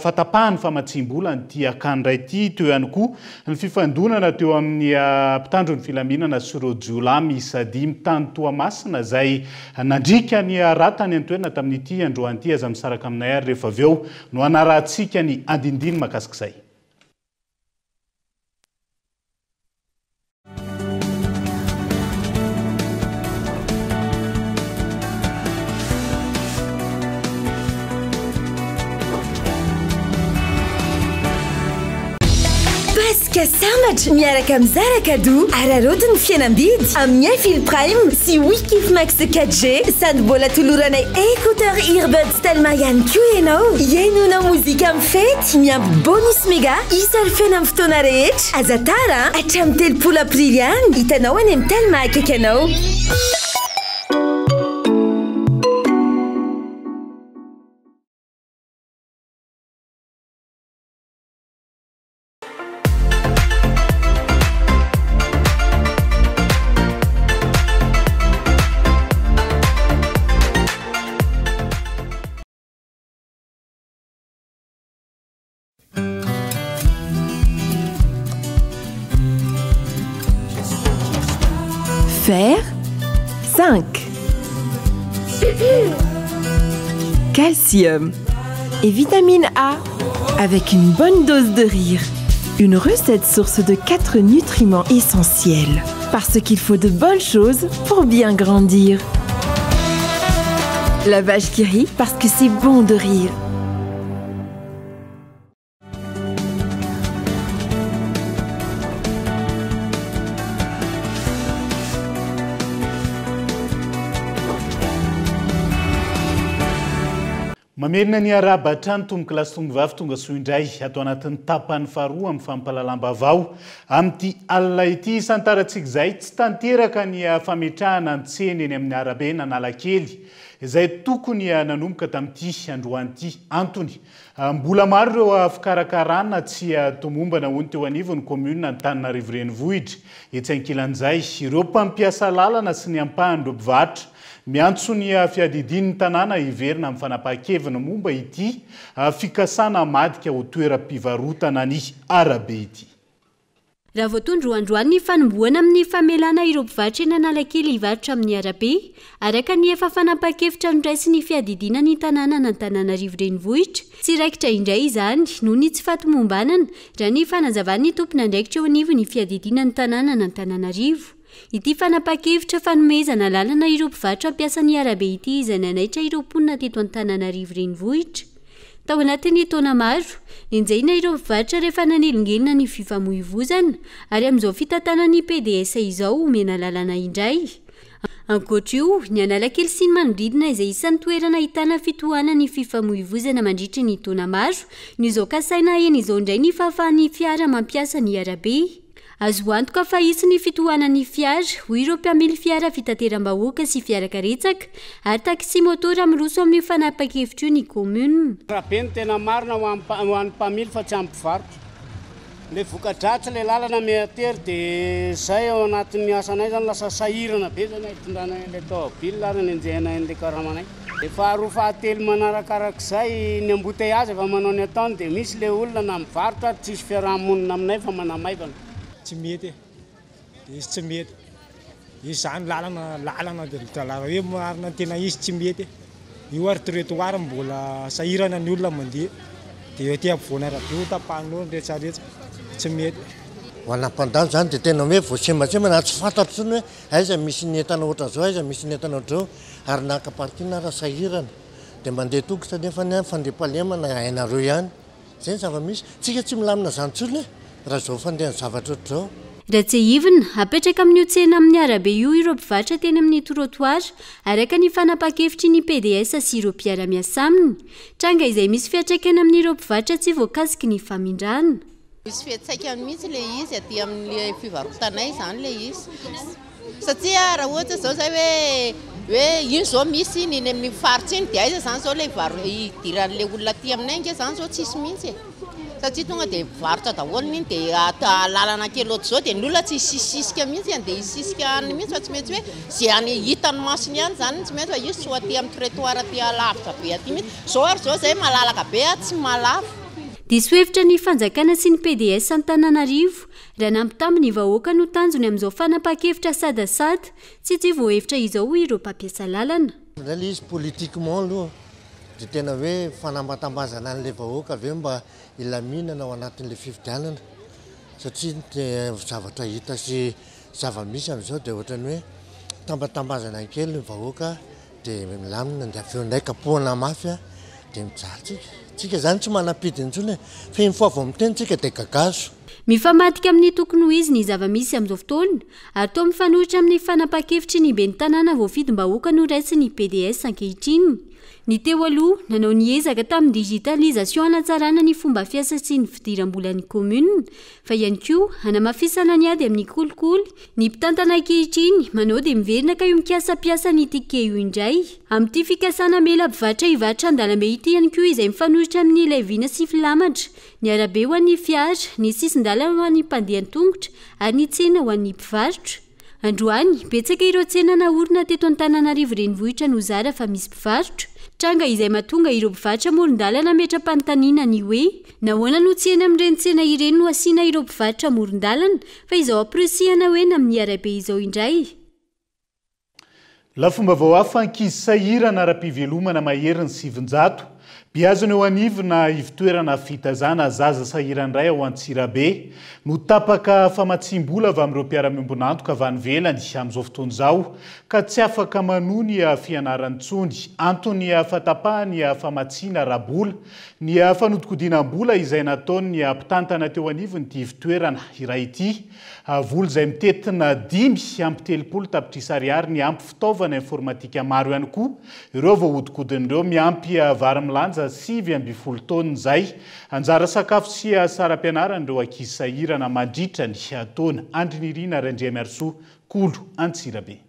fahatapahan'ny famatsiam-bola an'ity akany iray ity. Teo ihany koa ny fifandonana teo amin'ny mpitandro ny filaminana sy ireo jiolahy miisa dimy tany Toamasina izay nandriaka ny ra tany an-toerana tamin'ity androany ity. Aza misaraka aminay ary rehefa avy eo no hanarahantsika ny andinindiny mahakasik'izay. Paska sambatra miaraka amin'ny Zara Cadeau. Araraoty ny fihenam-bidy amin'ny Infil Prime sy Wikif Max 4G. Sady mbola toloranay écouteur earbuds Telma ihany koa ianao. Hihainoanao mozika amin'ny fety, miampy bonus mega Hisarifena amin'ny fotoana rehetra. Aza tara a! Hatramin'ny 30 aprily ihany. Hitanao any amin'ny Telma akaiky anao. Fer, zinc, calcium et vitamine A avec une bonne dose de rire. Une recette source de 4 nutriments essentiels. Parce qu'il faut de bonnes choses pour bien grandir. La vache qui rit parce que c'est bon de rire. Mamerina ny arahaba hatrany tompokolahy sy tompovavy tonga soa indray ato anatin'ny tapany faharoa amin'ny fampahalalam-baovao amin'ity alina ity. Isantarantsika izay tsy tanteraka ny fametrahana ny tsena eny amin'ny arabe n'Analakely izay tokony nanomboka tamin'ity androany ity. Antony, mbola maro ireo fikarakarana tsy tomombana hoy ny teo anivon'ny kaominina Antananarivo Renivohitra. Etsy ankilan'izay, ireo mpampiasa lalana sy ny ampahan'ireo mpivarotra Miantso ny fiadidian'ny tanàna hiverina amin'ny fanapahan-keviny momba ity fikasana hamadika ho toeram-pivarotana ny arabe ity. Raha voatondro androany ny fanombohana amin'ny famelana ireo mpivarotra eny Analakely hivarotra amin'ny arabe, araka ny efa fanapahan-kevitra noraisin'ny fiadidiana ny tanànan'Antananarivo Renivohitra, tsy raikitra indray izany noho ny tsy fahatomombanana, raha ny fanazavan'ny tompon'andraikitra eo anivon'ny fiadidiana ny tanànan'Antananarivo. Ity fanapahan-kevitra fanomezana alalana ireo mpivarotra hampiasa ny arabe ity izay nanaitra ireo mponina teto Antananarivo Renivohitra. Tao anatin'ny taona maro, nenjehina ireo mpivarotra rehefa nanelingelina ny fifamoivozana ary amin'izao fitantanan'ny pds izao omena alalana indray. Ankoatra io, ny Analakely sy ny manodidina izay isan'ny toerana ahitana fitohanan'ny fifamoivozana mandritry ny taona maro no izao kasaina eny izao indray ny fahafahan'ny fiara mampiasa ny arabe. Azo antoka fa hisy ny fitohanan'ny fiara, hoy ireo mpamily fiara fitateram-bahoaka sy fiara karetsaka ary taxi moto raha miroso amin'io fanapahan-kevitra io ny kaominina. Rabe no tena marina ho an'ny mpamily fa tsy amin'ny mpivarotra. Le voka-dratsy le lalana miha-tery de zay ao anatin'ny asanay zany lasa sahirana be zany hitondranay an'le tôbila ary anenjehanay an'le karamanay. De faharoa fahatelo manarakarak'izay ny embouteillage efa manao ny ataony de misy le olona na mivarotra ary tsisy fiaraha-monina aminay fa manamaivana. Tsy mety e, izy tsy mety, izy zany lalana lalana de raha hoe marina ny tena izy tsy mety e, io ary trottoir mbola sahirana ny olona mandeha de eo aty ampovoan'arabe ho tapahan'olo ny retraretra, tsy mety. Ho anà mpandalo zany de tena hoe voasembatsembana ary tsy fantatro intsony hoe aiza misy ny entana ohatran'izao, aiza misy ny entana ohatr'izao. Ary naka parking ara sahirana dia mandeha tongotra nefa ny fandriampahalemana hainareo ihany. Zay ny zava-misy. Tsika tsy milamina zany tsony e! Raha zao fandehan'ny zavatra ohatr'izao. Raha tsiahivina, hapetraka amin'io tsena amin'ny arabe io ireo mpivarotra teny amin'ny trottoir, araka ny fanapahan-kevitry ny pds sy ireo mpiara-miasa aminy. Tranga izay misy fiantraikany amin'ireo mpivarotra tsy voakasiky ny famindrana. Misy fiantraikany mihitsy ilay izy aty amin'ny fivarotanay izany ilay izy satria raha ohatra izao izay hoe hoe iny izao misy iny eny amin'ny faritra iny dia aiza izany izao ilay varo- hidiran'ilay olona aty aminay ange izany izao tsisy mihitsy e, satria tonga dia mpivarotra daholo iny dia lalana kely ohatr'izao dia ny olona tsy hisisisika mihitsy andeha hisisika any mihitsy fa tsy maintsy hoe izay any hitan'ny masony ihany izany no tsy maintsy fa izy tsy ho aty amin'ny trottoir aty alavitra be aty mihitsy, izao ary izao izay malalaka be tsy mahalafo. Diso hevitra ny fanjakana sy ny pds Antananarivo raha nampitamby ny vahoaka no tanjony amin'izao fanapahan-kevitra sadasada tsy tsy voahevitra izao hoy ireo mpampiasa lalana. Indray ilay izy politiquement aloha dia tena hoe fanambatambazana an'ilay vahoaka avy eo mba hilaminana ao anatin'ilay fifidianana satria ny zavatra hita sy zava-misy amin'izao dia ohatran'ny hoe tambatambazana kely ny vahoaka Dia milamina dia avy eo indray kapohana mafy a, dia mijaly tsika. Tsika izany tsy manam-pidiny intsony e, fa une fois vao miteny tsika dia gagazo. Mifamadika amin'ny tokony ho izy ny zava-misy amin'izao fotoana ary toa mifanohitra amin'ny fanapahan-kevitry ny ben'ny tanàna voafidim-bahoaka noraisin'ny pds ankehitriny. Ny teo aloha, nanao ny ezaka tamin'ny digitalisation hanatsarana ny fomba fiasa sy ny fidiram-bolan'ny commune fa ihany koa hanamafisana ny ady amin'ny kolikoly Ny mpitantana ankehitriny manao dia miverina ka io mikasa mpiasa ny ticket io indray. Amin'ity fikasana hamela mpivarotra hivarotra an-dalambe ity ihany koa izay mifanohitra amin'ny ilay vina sy filamatra, ny arabe ho an'ny fiara, ny sisin-dalana ho an'ny mpandeha an-tongotra ary ny tsena ho an'ny mpivarotra. Androany, betsaka ireo tsena naorina teto Antananarivo renivohitra no zara fa misy mpivarotra. Tranga izay mahatonga ireo mpivarotra amoron-dalana hametra-panontaniana ny hoe, nahoana no tsy eny amin'ireny tsena ireny no asiana ireo mpivarotra amoron-dalana Fa izao amporisihana ho eny amin'ny arabe izao indray. Lafim-baovao hafa, ankizy sahirana ara-pivelomana maherin'ny 900, beazina eo anivona ivotoerana fitaizana zaza sahirana iray ao Antsirabe, no tapaka famatsiam-bola avy amin'ireo mpiara-miombon'antoka avy any ivelany amin'izao fotoana izao, ka tsy afaka manohy ny fianarany intsony. Antony fahatapahan'ny famatsiana ara-bola ny fanodikodinam-bola izay nataon'ny mpitantana teo anivon'ity ivotoerana iray ity. Vola izay mitentina 35 tapitrisa ariary niampy fitaovana informatika maro ihany koa ireo voahodinkodina ireo miampy vary milanja 19 taonina izay anjara sakafo sy saram-pianaran'ireo ankizy sahirana mandritra ny taona. Andrinirina Randriamiarisoa Kolo Antsirabe.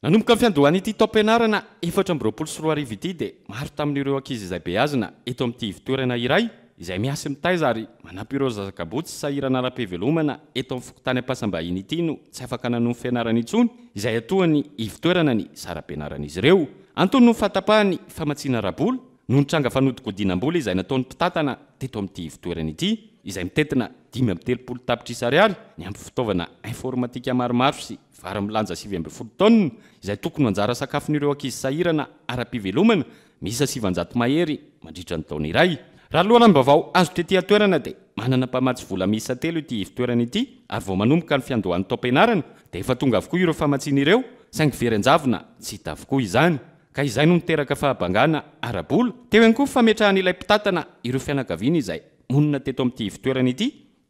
Nanomboka ny fiandohan'ity taom-pianarana 2024 ity dia maro tamin'ireo ankizy izay beazina eto amin'ity ivotoerana iray izay miasa sy mitaiza ary manampy ireo zaza kamboty sy sahirana ara-pivelomana eto amin'ny fokontany Ampasambahiny ity no tsy afaka nanohy ny fianarany intsony izay atohan'ny ivotoerana ny saram-pianaran'izy ireo. Antony noho ny fahatapahan'ny famatsiana ara-bola noho ny tranga fanodikodinam-bola izay nataon'ny mpitantana teto amin'ity ivotoerana ity izay mitentina 35 tapitrisa ariary niampy fitaovana informatika maromaro sy Vary milanja 19 taonina, izay tokony ho anjara sakafon'ireo ankizy sahirana ara-pivelomana miisa 900 mahery mandritra ny taona iray. Raha loharanom-baovao azo tety an-toerana dia manana mpamatsy vola miisa telo ity ivotoerana ity ary vao manomboka ny fiandohan'ny taom-pianarana dia efa tonga avokoa ireo famatsiana ireo saingy very an-javona tsy hita avokoa izany ka izay no niteraka fahabangana ara-bola. Teo ihany koa ny fametrahan'ilay mpitantana ireo fianakaviana izay monina teto amin'ity ivotoerana ity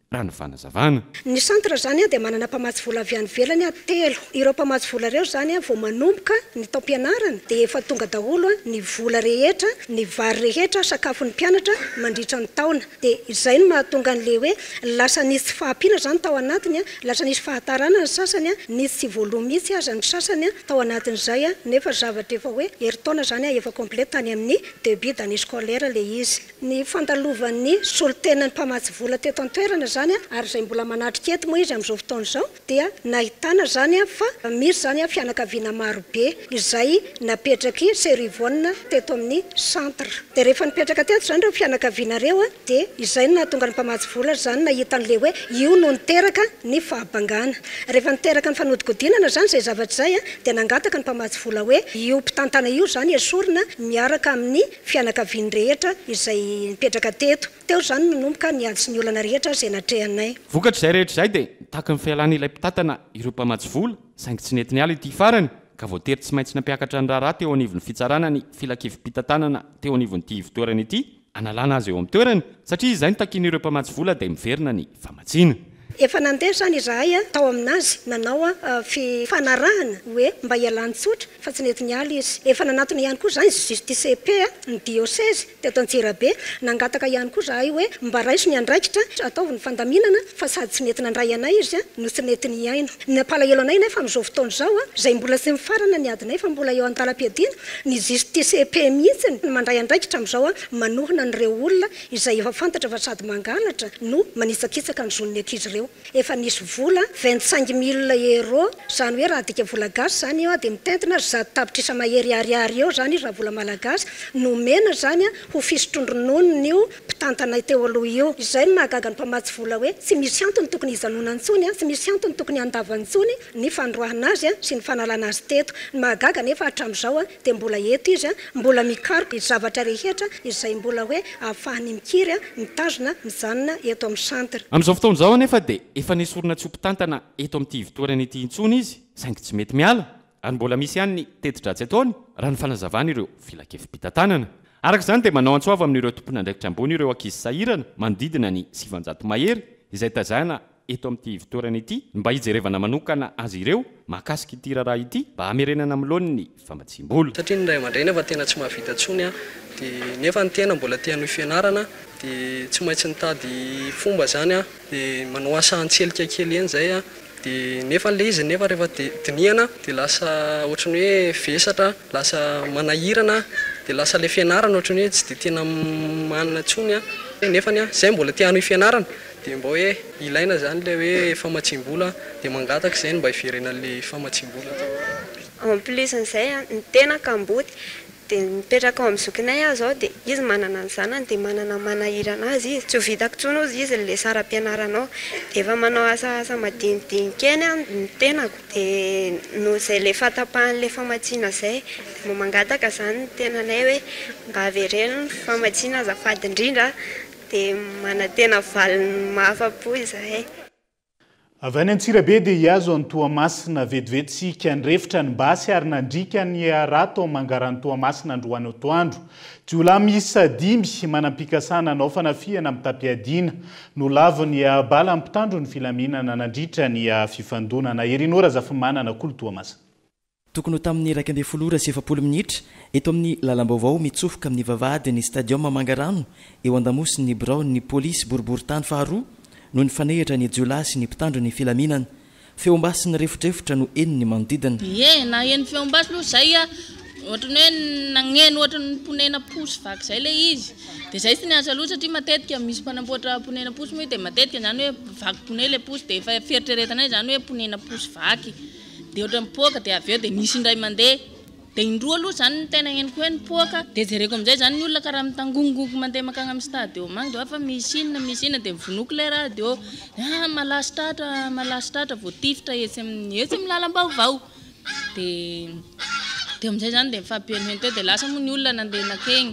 raha ny fanazavana. Ny centre izany dia manana mpamatsy vola avy any ivelany telo. Ireo mpamatsy vola ireo izany vao manomboka ny taom-pianarana dia efa tonga daholo ny vola rehetra, ny vary rehetra, sakafon'ny mpianatra mandritra ny taona. Dia izay no mahatonga an'ilay hoe lasa nisy tsy fahampiana izany tao anatiny, lasa nisy fahatarana ny sasany, nisy tsy voaloa mihitsy aza ny sasany tao anatin'izay nefa zavatra efa hoe herintaona izany efa complet tany amin'ny début d'année scolaire ilay izy. Ny fandalovan'ny solontenan'ny mpamatsy vola teto an-toerana izany ary izay mbola manatrika eto moa izy amin'izao fotoana izao dia nahitana izany fa misy izany fianakaviana marobe izay napetraky Cerivone teto amin'ny centre. Dia rehefa nipetraka teto izany ireo fianakaviana ireo dia izay no nahatonga ny mpamatsy vola izany nahita an'ilay hoe io no niteraka ny fahabangana. Rehefa niteraka ny fanodikodinana izany izay zavatra izay dia nangataka ny mpamatsy vola hoe io mpitantana io izany esorina miaraka amin'ny fianakaviany rehetra izay nipetraka teto. Teo izany no nanomboka ny ady sy ny olana rehetra izay natrehanay. Vokatr'izay rehetra izay dia nitaky ny fialany ilay mpitantana ireo mpamatsy vola saingy tsy nety niala ity farany ka voatery tsy maintsy nampiakatra ny raharaha teo anivon'ny fitsarana ny filankevi-pitantanana teo anivon'ity ivotoerana ity hanalana azy eo amin'ny toerany satria izay no takian'ireo mpamatsy vola dia miverina ny famatsiana. Efa nandeha izany izahay tao aminazy nanao fifanarahana hoe mba hialany tsotra fa tsy nety niala izy. Efa nanatona ihany koa izany justice et paix ny diocèse teto Antsirabe. Nangataka ihany koa izahay hoe mba raiso ny andraikitra, ataovy ny fandaminana fa sady tsy nety nandray anay izy no tsy nety nihaino. Ny nampalahelo anay nefa amin'izao fotoana izao izay mbola tsy mifarana ny adinay fa mbola eo an-dalam-piadiana, ny justice et paix mihitsy no mandray andraikitra amin'izao manohana an'ireo olona izay efa fantatra fa sady mangalatra no manitsakitsaka ny zon'ny ankizy ireo. Efa nisy vola, 25 mille euros, izany hoe raha adika vola gasy izany io dia mitentina 100 tapitrisa mahery ariary eo izany izy raha vola malagasy, nomena izany ho fisotroan-drononon'io mpitantana teo aloha io. Izay no mahagaga ny mpamatsy vola hoe tsy misy antony tokony hijanonany intsony, tsy misy antony tokony handavany intsony ny fandroahana azy sy ny fanalana azy teto. Ny mahagaga anefa hatramin'izao dia mbola eto izy, mbola mikaroka ny zavatra rehetra izay mbola hoe ahafahany mikiry, mitazona, mijanona eto amin'ny centre. Amin'izao fotoana izao anefa dia efa nesorina tsy ho mpitantana eto amin'ity ivotoerana ity intsony izy saingy tsy mety miala ary mbola misy ihany ny teti-dratsy ataony raha ny fanazavan'ireo filankevi-pitantanana. Araka izany dia manao antso avo amin'ireo tompon'andraikitra ambony ireo ankizy sahirana manodidina ny 900 mahery izay tazana eto amin'ity ivotoerana ity ny mba hijerevana manokana azy ireo mahakasika ity raharaha ity mba hamerenana amin'ny laoniny ny famatsiam-bola. Satria ny ray aman-dreny efa tena tsy mahavita intsony an, dia nefa ny tena mbola te hanohy fianarana dia tsy maintsy nitady fomba izany an, dia manao asa an-tselika kely eny izay an, dia nefa ilay izy nefa rehefa dinihana dia lasa ohatran'ny hoe vesatra, lasa manahirana, dia lasa ilay fianarana ohatran'ny hoe tsy dia tena manana intsony an, nefany an izay mbola te hanohy fianarana Dia mba hoe ilaina izany ilay hoe famatsiam-bola dia mangataka izay ny mba hiverenan'ilay famatsiam-bola. En plus an'izay an, ny tena kamboty. Dia mipetraka ao amin'ny zokinay aho izao dia izy manana ny zanany dia manana manahirana azy izy. Tsy ho vitako intsony hozy izy ilay saram-pianarana ao. Dia efa manao asa asa madinidinika eny aho ny tenako. Dia noho izay ilay fahatapahan'ilay famatsiana izay dia mba mangataka izany ny tenanay hoe mba avereno ny famatsiana azafady indrindra dia manantena valiny mahafa-po izahay. Avy any Antsirabe dia hihazo an'i Toamasina vetivety isika. Nirefotra ny basy ary nandriaka ny ra tao Mangarano Toamasina androany atoandro. Jiolahy miisa dimy manam-pikasana hanao fanafihana mitam-piadiana no lavon'ny bala mpitandro ny filaminana nandritra ny fifandonana. Herinao Razafimanana, Kolo Toamasina. Tokony ho tamin'ny 11 ora sy 40 minitra, eto amin'ny lalam-baovao mitsofoka amin'ny vavahadin'ny Stadium Mangarano, eo andamosin'ny biraon'ny polisy boriborintany faharoa, no nifanehitra ny jiolahy sy ny mpitandro ny filaminana. Feom-basy nirefodrefotra no henon'ny manodidina. Ie, naheno feom-basy aloha zay a, ohatran'ny hoe nagneno ohatran'ny ponena posy vaky zay le izy, de zay tsy niasa loha satria matetika misy mpanamboatra ponena posy moa io de matetika zany hoe vaky pone le posy de efa fieritreretanay zany hoe ponena posy vaky. Dia ohatran'ny mipoaka dia avy eo dia nisy indray mandeha dia indroa aloha izany no tena henoko hoe nipoaka dia jereko amin'izay izany ny olona karaha mitangongongo mandeha mankany amin'ny stade eo agny dia fa misy inona misy inona dia novonoiko ilay radio ah malaso tratra malaso tratra voatifitra etsy amin'ny etsy amin'ny lalam-baovao dia teo amin'izay izany dia nifampihenoheno teo dia lasa moa ny olona nandeha nankeny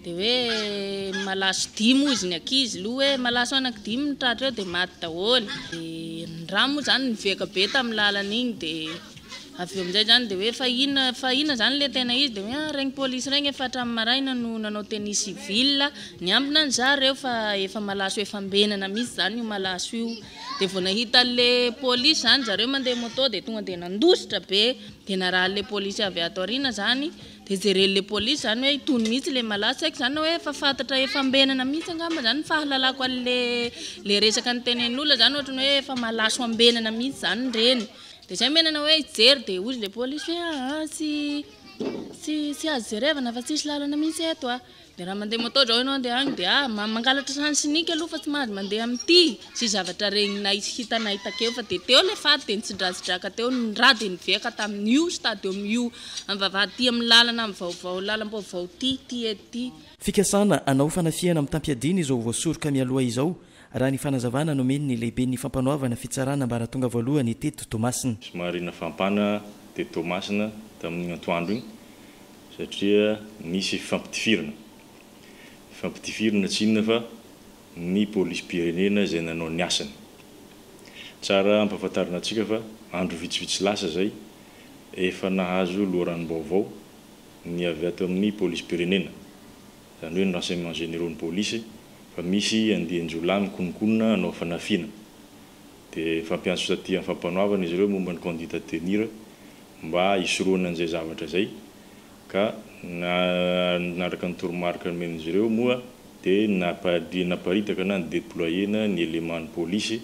dia hoe malaso dimy hozy ny ankizy aloha hoe malaso anaky dimy ny tratra eo dia maty daholo dia ny rà moa izany niviaka be tamin'ny lalana iny dia avy eo amin'izay izany dia hoe fa inona fa inona izany ilay tena izy dia hoe ah regny polisy regny efa hatramin'ny maraina no nanao tenue civile niambina an zareo fa efa malaso efa ambenana mihitsy izany io malaso io dia vao nahita an'ilay polisy izany zareo mandeha moto dia tonga dia nandositra be dia narahan'ilay polisy avy ato aoriana izany Dia jeren'ilay polisy izany hoe itony mihitsy ilay malaso, tsy haiko izany na hoe efa fantatra efa ambenana mihitsy angamba izany ny fahalalako an'ilay ilay resaka notenenin'olona izany ohatran'ny hoe efa malaso ambenana mihitsy izany ireny. Dia izay menana hoe hijery dia hozy ilay polisy hoe aa tsy tsy tsy azo jerevana fa tsisy lalana mihitsy eto a. Dia raha mandeha moto zao ianao andeha agny dia ah mangalatra essence niky aloha fa tsy mahazo mandeha amin'ity sy zavatra regninay sy hitanay takeo fa dia teo ilay faty dia nitsidratsidraka teo ny rà dia niviaka tamin'io stadium io amin'ny vavahady ity amin'ny lalana amin'ny vaovao lalam-baovao ity ity eto ity. Fikasana hanao fanafihana mitam-piadiana izao voasoroka mialoha izao, raha ny fanazavana nomen'ny lehiben'ny fampanoavana fitsarana ambaratonga voalohany teto Toamasina. Somary nafampana teto Toamasina tamin'iny antoandro iny satria nisy fifampitifirana. Fifampitifirana tsy inona fa ny polisim-pirenena izay nanao ny asany. Tsara ampahafantarina antsika fa andro vitsivitsy lasa izay, efa nahazo loharanom-baovao ny avy ato amin'ny polisim-pirenena, izany hoe ny renseignements généraux ny polisy, fa misy andian-jiolahy mikononkonona hanao fanafihana. Dia nifampiantso taty amin'ny fampanoavana izy ireo momba ny conduite à tenir mba hisorohana an'izay zavatra izay ka nanaraka ny toromarika nomen'izy ireo moa dia naparitaka na ni-deployer-na ny élément ny polisy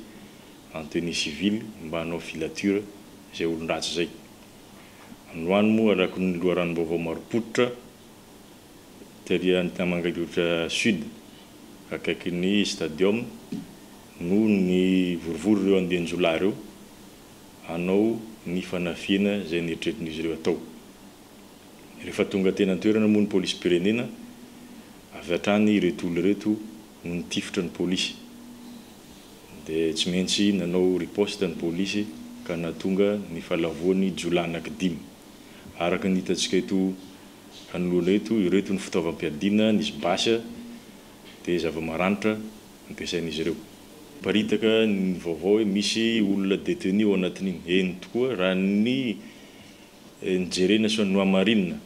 en tenue civile mba hanao filature izay olon-dratsy izay. Androany moa araka ny loharanom-baovao marim-pototra tery Antanamangalotra Sud akaikin'ny Stadium no nivorivory ireo andian-jiolahy ireo hanao ny fanafihana izay neritreretin'izy ireo hatao. Rehefa tonga teny an-toerana moa ny polisim-pirenena, avy hatrany ireto olona ireto no nitifitra ny polisy. Dia tsy maintsy nanao riposte ny polisy ka nahatonga ny fahalavoan'ny jiolahy anankidimy. Araka ny hitantsika eto anoloana eto, ireto ny fitaovam-piadiana, nisy basy dia zava-maranitra ampiasain'izy ireo. Miparitaka ny vaovao hoe misy olona détenu ao anatin'iny. Eny tokoa, raha ny nojerena sy nohamarinina,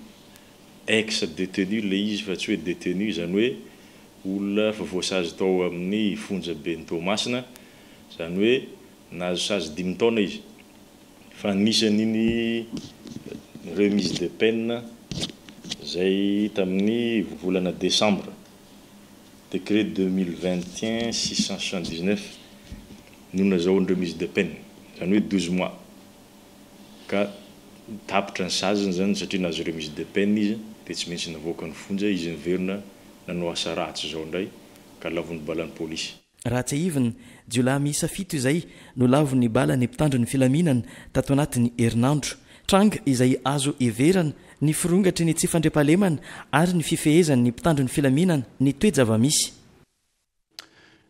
ex détenu ilay izy fa tsy hoe détenu, izany hoe olona efa voasazy tao amin'ny fonja ben'i Toamasina, izany hoe nahazo sazy dimy taona izy. Fa nisy an'iny remise de peine izay tamin'ny volana desambra. Décret 2021 679 no nazahoany remise de peine, izany hoe 12 mois, ka tapitra ny saziny izany satria nahazo remise de peine izy dia tsy maintsy navoaka ny fonja izy niverina nanao asa ratsy izao indray ka lavon'ny balan'ny polisy. Raha tsiahivina, jiolahy miisa fito izay no lavon'ny balan'ny mpitandro ny filaminana tato anatin'ny herinandro. Tranga izay azo heverana ny firongatry ny tsy fandriampahalemana ary ny fifehezan'ny mpitandro ny filaminana ny toe-javamisy.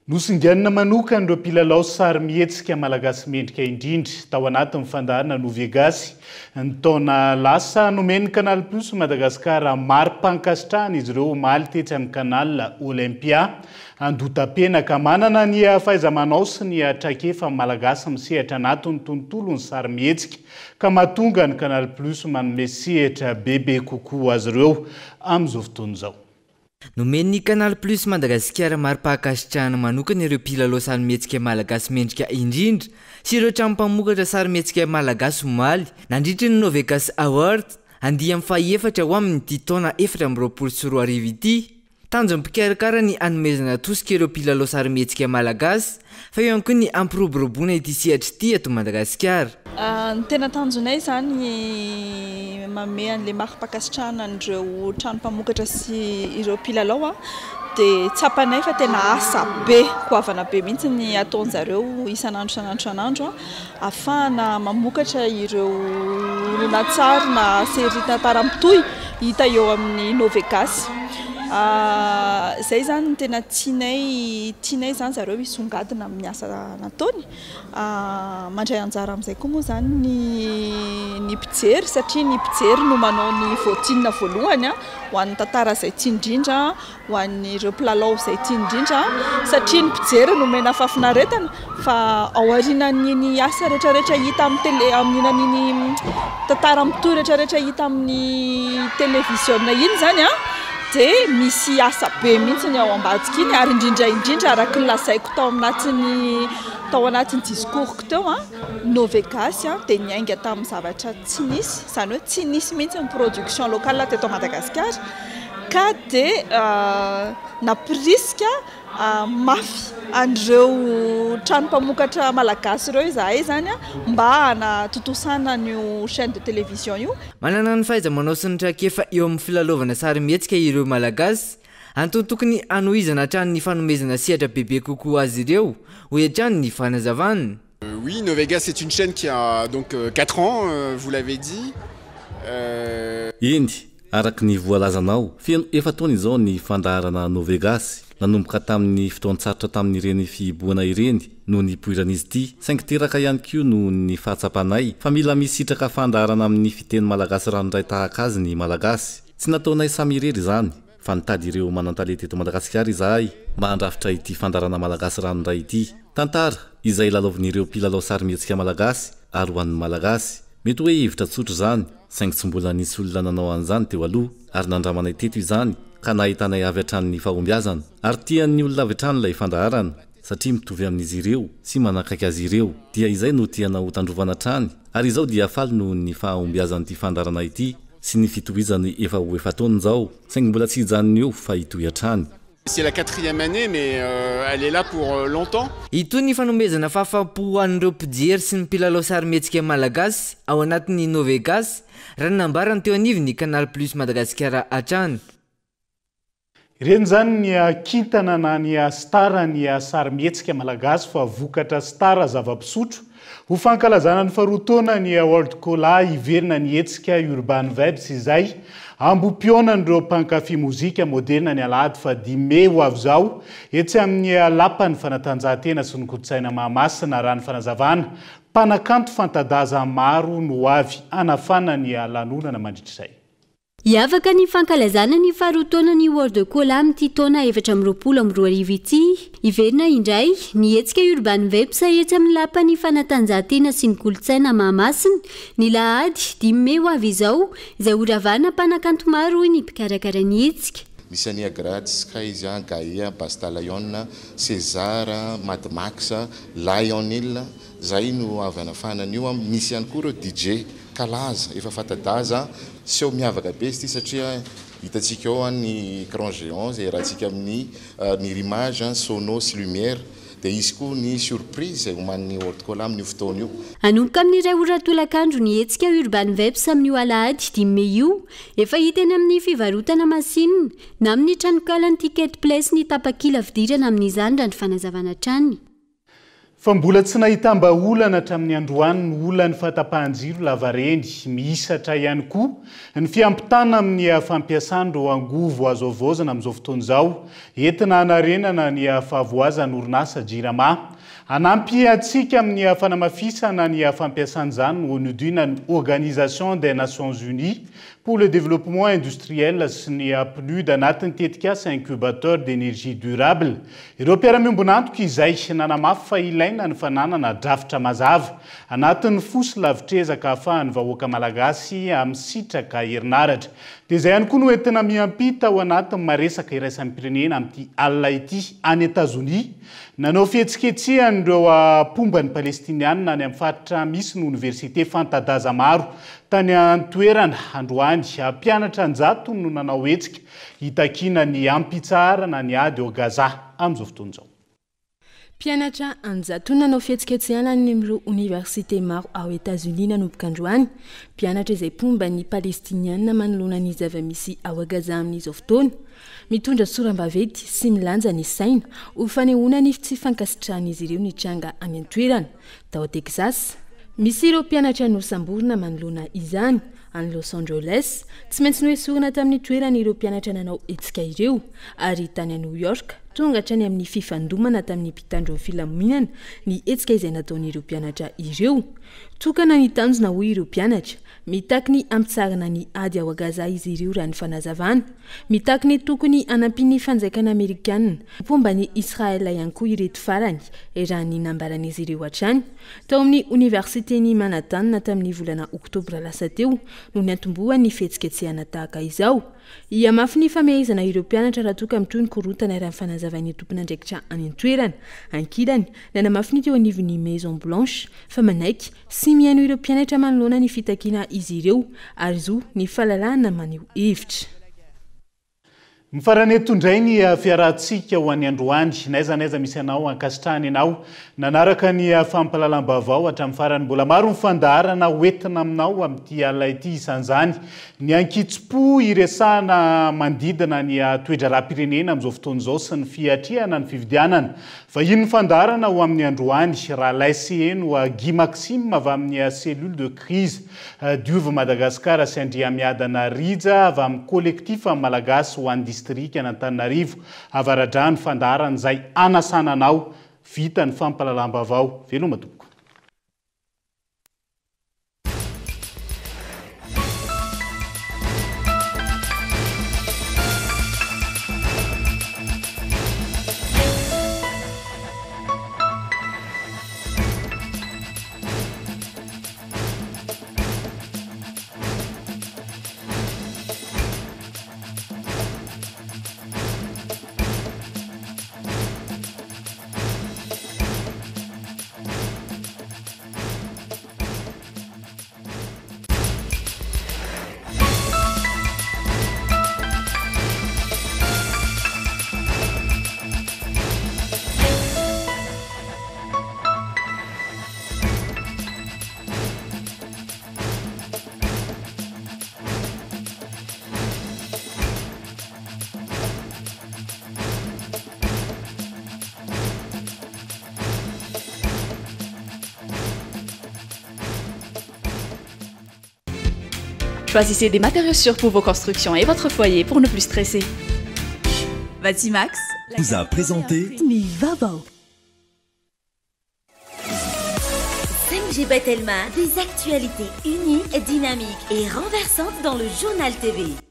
Nosinganina manokana ireo mpilalao sarimihetsika malagasy mendrika indrindra tao anatin'ny fandaharana Novegasy ny taona lasa. Nomen'ny Canal Plus Madagascar mari-pankasitrahana izy ireo omaly tetsy amin'ny Canal Olympia Andohatapenaka. Manana ny fahaiza-manao sy ny traikefa ny Malagasy misehatra anatin'ny tontolon'ny sarimihetsika ka mahatonga ny Canal Plus manome sehatra bebe kokoa azy ireo amin'izao fotoana izao. Nomen'ny Canal Plus Madagasikara mari-pahankasitrahana manokana ireo mpilalao sarimihetsika malagasy mendrika indrindra sy ireo trano mpamokatra sarimihetsika malagasy omaly, nandritry ny Novegas Awards andiany fahefatra ho amin'ity taona 2024 ity. Tanjon'ny mpikarakara ny hanomezana tosika ireo mpilalao sarimihetsika malagasy fa eo ihany koa ny hampiroboroboana ity sehatra ity eto Madagasikara. Ny tena tanjonay izany manome an'ilay mari-pankasitrahana an'ireo trano mpamokatra sy ireo mpilalao dia tsapanay fa tena asa be goavana be mihitsy ny ataon-jareo isan'andro isan'andro isan'andro ahafahana mamokatra ireo horonantsary na série tantara mitohy hita eo amin'ny Novegasy. Izay izany no tena tianay tianay izany zareo hisongadina amin'ny asa nataony. Mandray anjara amin'izay koa moa izany ny ny mpijery satria ny mpijery no manao ny voting voalohany ho an'ny tantara izay tiany indrindra ho an'ireo mpilalao izay tiany indrindra satria ny mpijery no omena fahafinaretana fa ao aorianan'iny asa rehetrarehetra hita amin'ny tele amin'iny tantara mitohy rehetrarehetra hita amin'ny televiziona iny izany an dia misy asa be mihitsy ny ao ambadika iny ary indrindra indrindra araka ny lazaiko tao anatin'ny tao anatin'ny discours-ko teo an Novegasy an dia niainga tamin'ny zavatra tsy nisy izany hoe tsy nisy mihitsy ny production locale teto Madagasikara ka dia nampirisika mafy an'ireo trano mpamokatra malagasy ireo izahay izany mba hanatontosana an'io chaîne de télévision io. Manana ny fahaiza-manao sy ny traikefa eo amin'ny filalaovana sarimihetsika ireo Malagasy, antony tokony hanohizana hatrany ny fanomezana sehatra bebe kokoa azy ireo, hoy hatrany ny fanazavana. Oui, Novegas c'est une chaîne qui a donc 4 ans, vous l'avez dit. Eny, araka ny voalazanao, feno efa-taona izao ny fandaharana Novegas. Nanomboka tamin'ny fotoan-tsarotra tamin'ireny fihibohana ireny no nipoiran'izy ity, saingy teraka ihany koa noho ny fahatsapanay fa mila misitraka fandaharana amin'ny fiteny malagasy ranoray tahaka azy ny Malagasy. Tsy nataonay samy irery izany, fa nitady ireo manan-talenta eto Madagasikara izahay mba handrafitra ity fandaharana malagasy ranoray ity. Tantara izay lalaovin'ireo mpilalao sarimihetsika malagasy ary ho an'ny Malagasy. Mety hoe hevitra tsotra izany, saingy tsy mbola nisy olona nanao an'izany teo aloha ary nandramanay teto izany ka nahitanay avy hatrany ny fahombiazana. Ary tian'ny olona avy hatrany ilay fandaharana satria mitovy amin'izy ireo sy manakaiky azy ireo. Dia izay no tiana hotandrovana hatrany ary izao dia faly noho ny fahombiazan'ity fandaharana ity sy ny fitohizany efa ho efa-taona izao, saingy mbola tsy hijanona eo fa hitohy hatrany. C'est la quatrième année mais elle est là pour longtemps. Hitohy ny fanomezana fahafaham-po ho an'ireo mpijery sy ny mpilalao sarimihetsika malagasy ao anatin'ny Novegas, raha ny nambarany teo anivon'ny Canal Plus Madagasikara hatrany. Ireny izany ny kintana na ny star ny sarimihetsika malagasy fa vokatra star zava-pisotro. Ho fankalazana ny faharoa taona ny World Cola hiverina ny hetsika Urban Vibes izay ambohi-pihaonan'ireo mpankafy mozika moderina ny alahady faha dimy mey ho avy izao etsy amin'ny Lapan'ny fanatanjahantena sy ny kolontsaina Mahamasina raha ny fanazavana. Mpanakanto fanta-daza maro no ho avy hanafana ny lanonana mandritra izay. Hiavaka ny fankalazana ny faharoa taonan'ny World Cola amin'ity taona 2024 ity. Hiverina indray ny hetsika Urban Vibes etsy amin'ny Lapan'ny fanatanjahantena sy ny kolontsaina Mahamasina, ny lahady dimy mey ho avy izao, izay horavana mpanakanto maro hoy ny mpikarakara ny hetsika. Misy an'i Agrad, Skaiz, Gaea, Basta Lion, César, Mad Max, Lion Hill, Zay no avy hanafana an'io an, misy ihany koa ireo DJ kalaza efa fata-daza, seho miavaka be izy ity satria hitantsika ao an ny écran géant izay iarahantsika amin'ny Nirimage, sono sy lumière, dia hisy koa ny surprise izay homanin'ny World Cola amin'io fotoana io. Hanomboka amin'ny iray ora tolakandro ny hetsika Urban Vibes amin'io alahady dimy mey io. Efa hita eny amin'ny fivarotana masinina na amin'ny tranokalan'ny Ticket Place ny tapakila fidirana amin'izany raha ny fanazavana hatrany. Fa mbola tsy nahitam-bahaolana hatramin'ny androany ny olan'ny fahatapahan-jiro lavareny. Mihisatra ihany koa ny fiampitana amin'ny fampiasana ireo angovo azo havaozina amin'izao fotoana izao, entina hanarenana ny fahavoazan'ny orinasa Jirama. Hanampy antsika amin'ny fanamafisana ny fampiasana izany ny ONUDI na ny Organisation des Nations Unies pour le Développement Industriel sy ny PNUD anatin'ny tetikasa Incubateur d'énergie durable. Ireo mpiara-miombon'antoka izay nanamafy fa ilaina ny fananana drafitra mazava anatin'ny fo sy lavitr'ezaka ahafahan'ny vahoaka malagasy misitraka herinaratra. Dia izay ihany koa no entina miampita ao anatin'ny maresaka iraisam-pirenena amin'ity alina ity any Etazonia. Nanao fihetsiketsehana ireo mpomba ny Palestiniana any amin'ny faritra misy ny oniversite fanta-daza maro tany an-toerana androany. Mpianatra an-jatony no nanao hetsika hitakiana ny hampitsaharana ny ady ao Gaza amin'izao fotoana izao. Mpianatra an-jatony nanao fihetsiketsehana any amin'ireo oniversite maro ao Etazonia nanomboka androany. Mpianatra izay mpomba ny Palestiniana manoloana ny zava-misy ao Gaza amin'izao fotoana. Mitondra soram-baventy sy milanja ny saina ho fanehoana ny tsy fankasitrahan'izy ireo ny tranga any an-toerana. Tao Texas, misy ireo mpianatra nosamborina manoloana izany. Any Los Angeles, tsy maintsy noesorina tamin'ny toerany ireo mpianatra nanao hetsika ireo. Ary tany New York, tonga hatrany amin'ny fifandomana tamin'ny mpitandro filaminana ny hetsika izay nataon'ireo mpianatra ireo. Tokana ny tanjona hoy ireo mpianatra, Mitaky ny hampitsaharana ny ady ao Gaza izy ireo raha ny fanazavana. Mitaky ny tokony hanampian'ny fanjakana amerikana mpomba an'i Israel ihany koa ireto farany, raha ny nambaran'izy ireo hatrany. Tao amin'ny oniversiten'i Manhattan tamin'ny volana oktobra lasa teo no niantombohan'ny fihetsiketsehana tahaka izao. Hihamafy ny famehezana ireo mpianatra raha toa ka mitohy ny korontana raha ny fanazavan'ny tompon'andraikitra any an-toerana. Ankilany, nanamafy ny teo anivon'ny Maison Blanche fa manaiky sy mihaino ireo mpianatra manoloana ny fitakiana izy ireo ary zo ny fahalalahana maneho hevitra. Mifarana eto indray ny fiarahantsika ho an'ny androany. N'aiza n'aiza misy anao, ankasitrahana ianao nanaraka ny fampahalalam-baovao hatramin'ny farany. Mbola maro ny fandaharana hoentina aminao amin'ity alina ity, isan'izany ny ankitsim-po hiresahana manodidina ny toe-draharaham-pirenena amin'izao fotoana izao sy ny fiatrehana ny fifidianana. Vahinin'ny fandaharana ho amin'ny androany, Ralaiseheno Guy Maxime avy amin'ny Cellule de crise Diovy Madagascar sy Andriamiadana Rija avy amin'ny Collectif Malagasy ho an'ny distrikan'Antananarivo Avaradrano, fandaharana izay hanasana anao vita ny fampahalalam-baovao. Veloma tompoko. Choisissez des matériaux sûrs pour vos constructions et votre foyer pour ne plus stresser. Batimax vous a présenté Ny vaovao. 5G by Telma, des actualités uniques, dynamiques et renversantes dans le journal TV.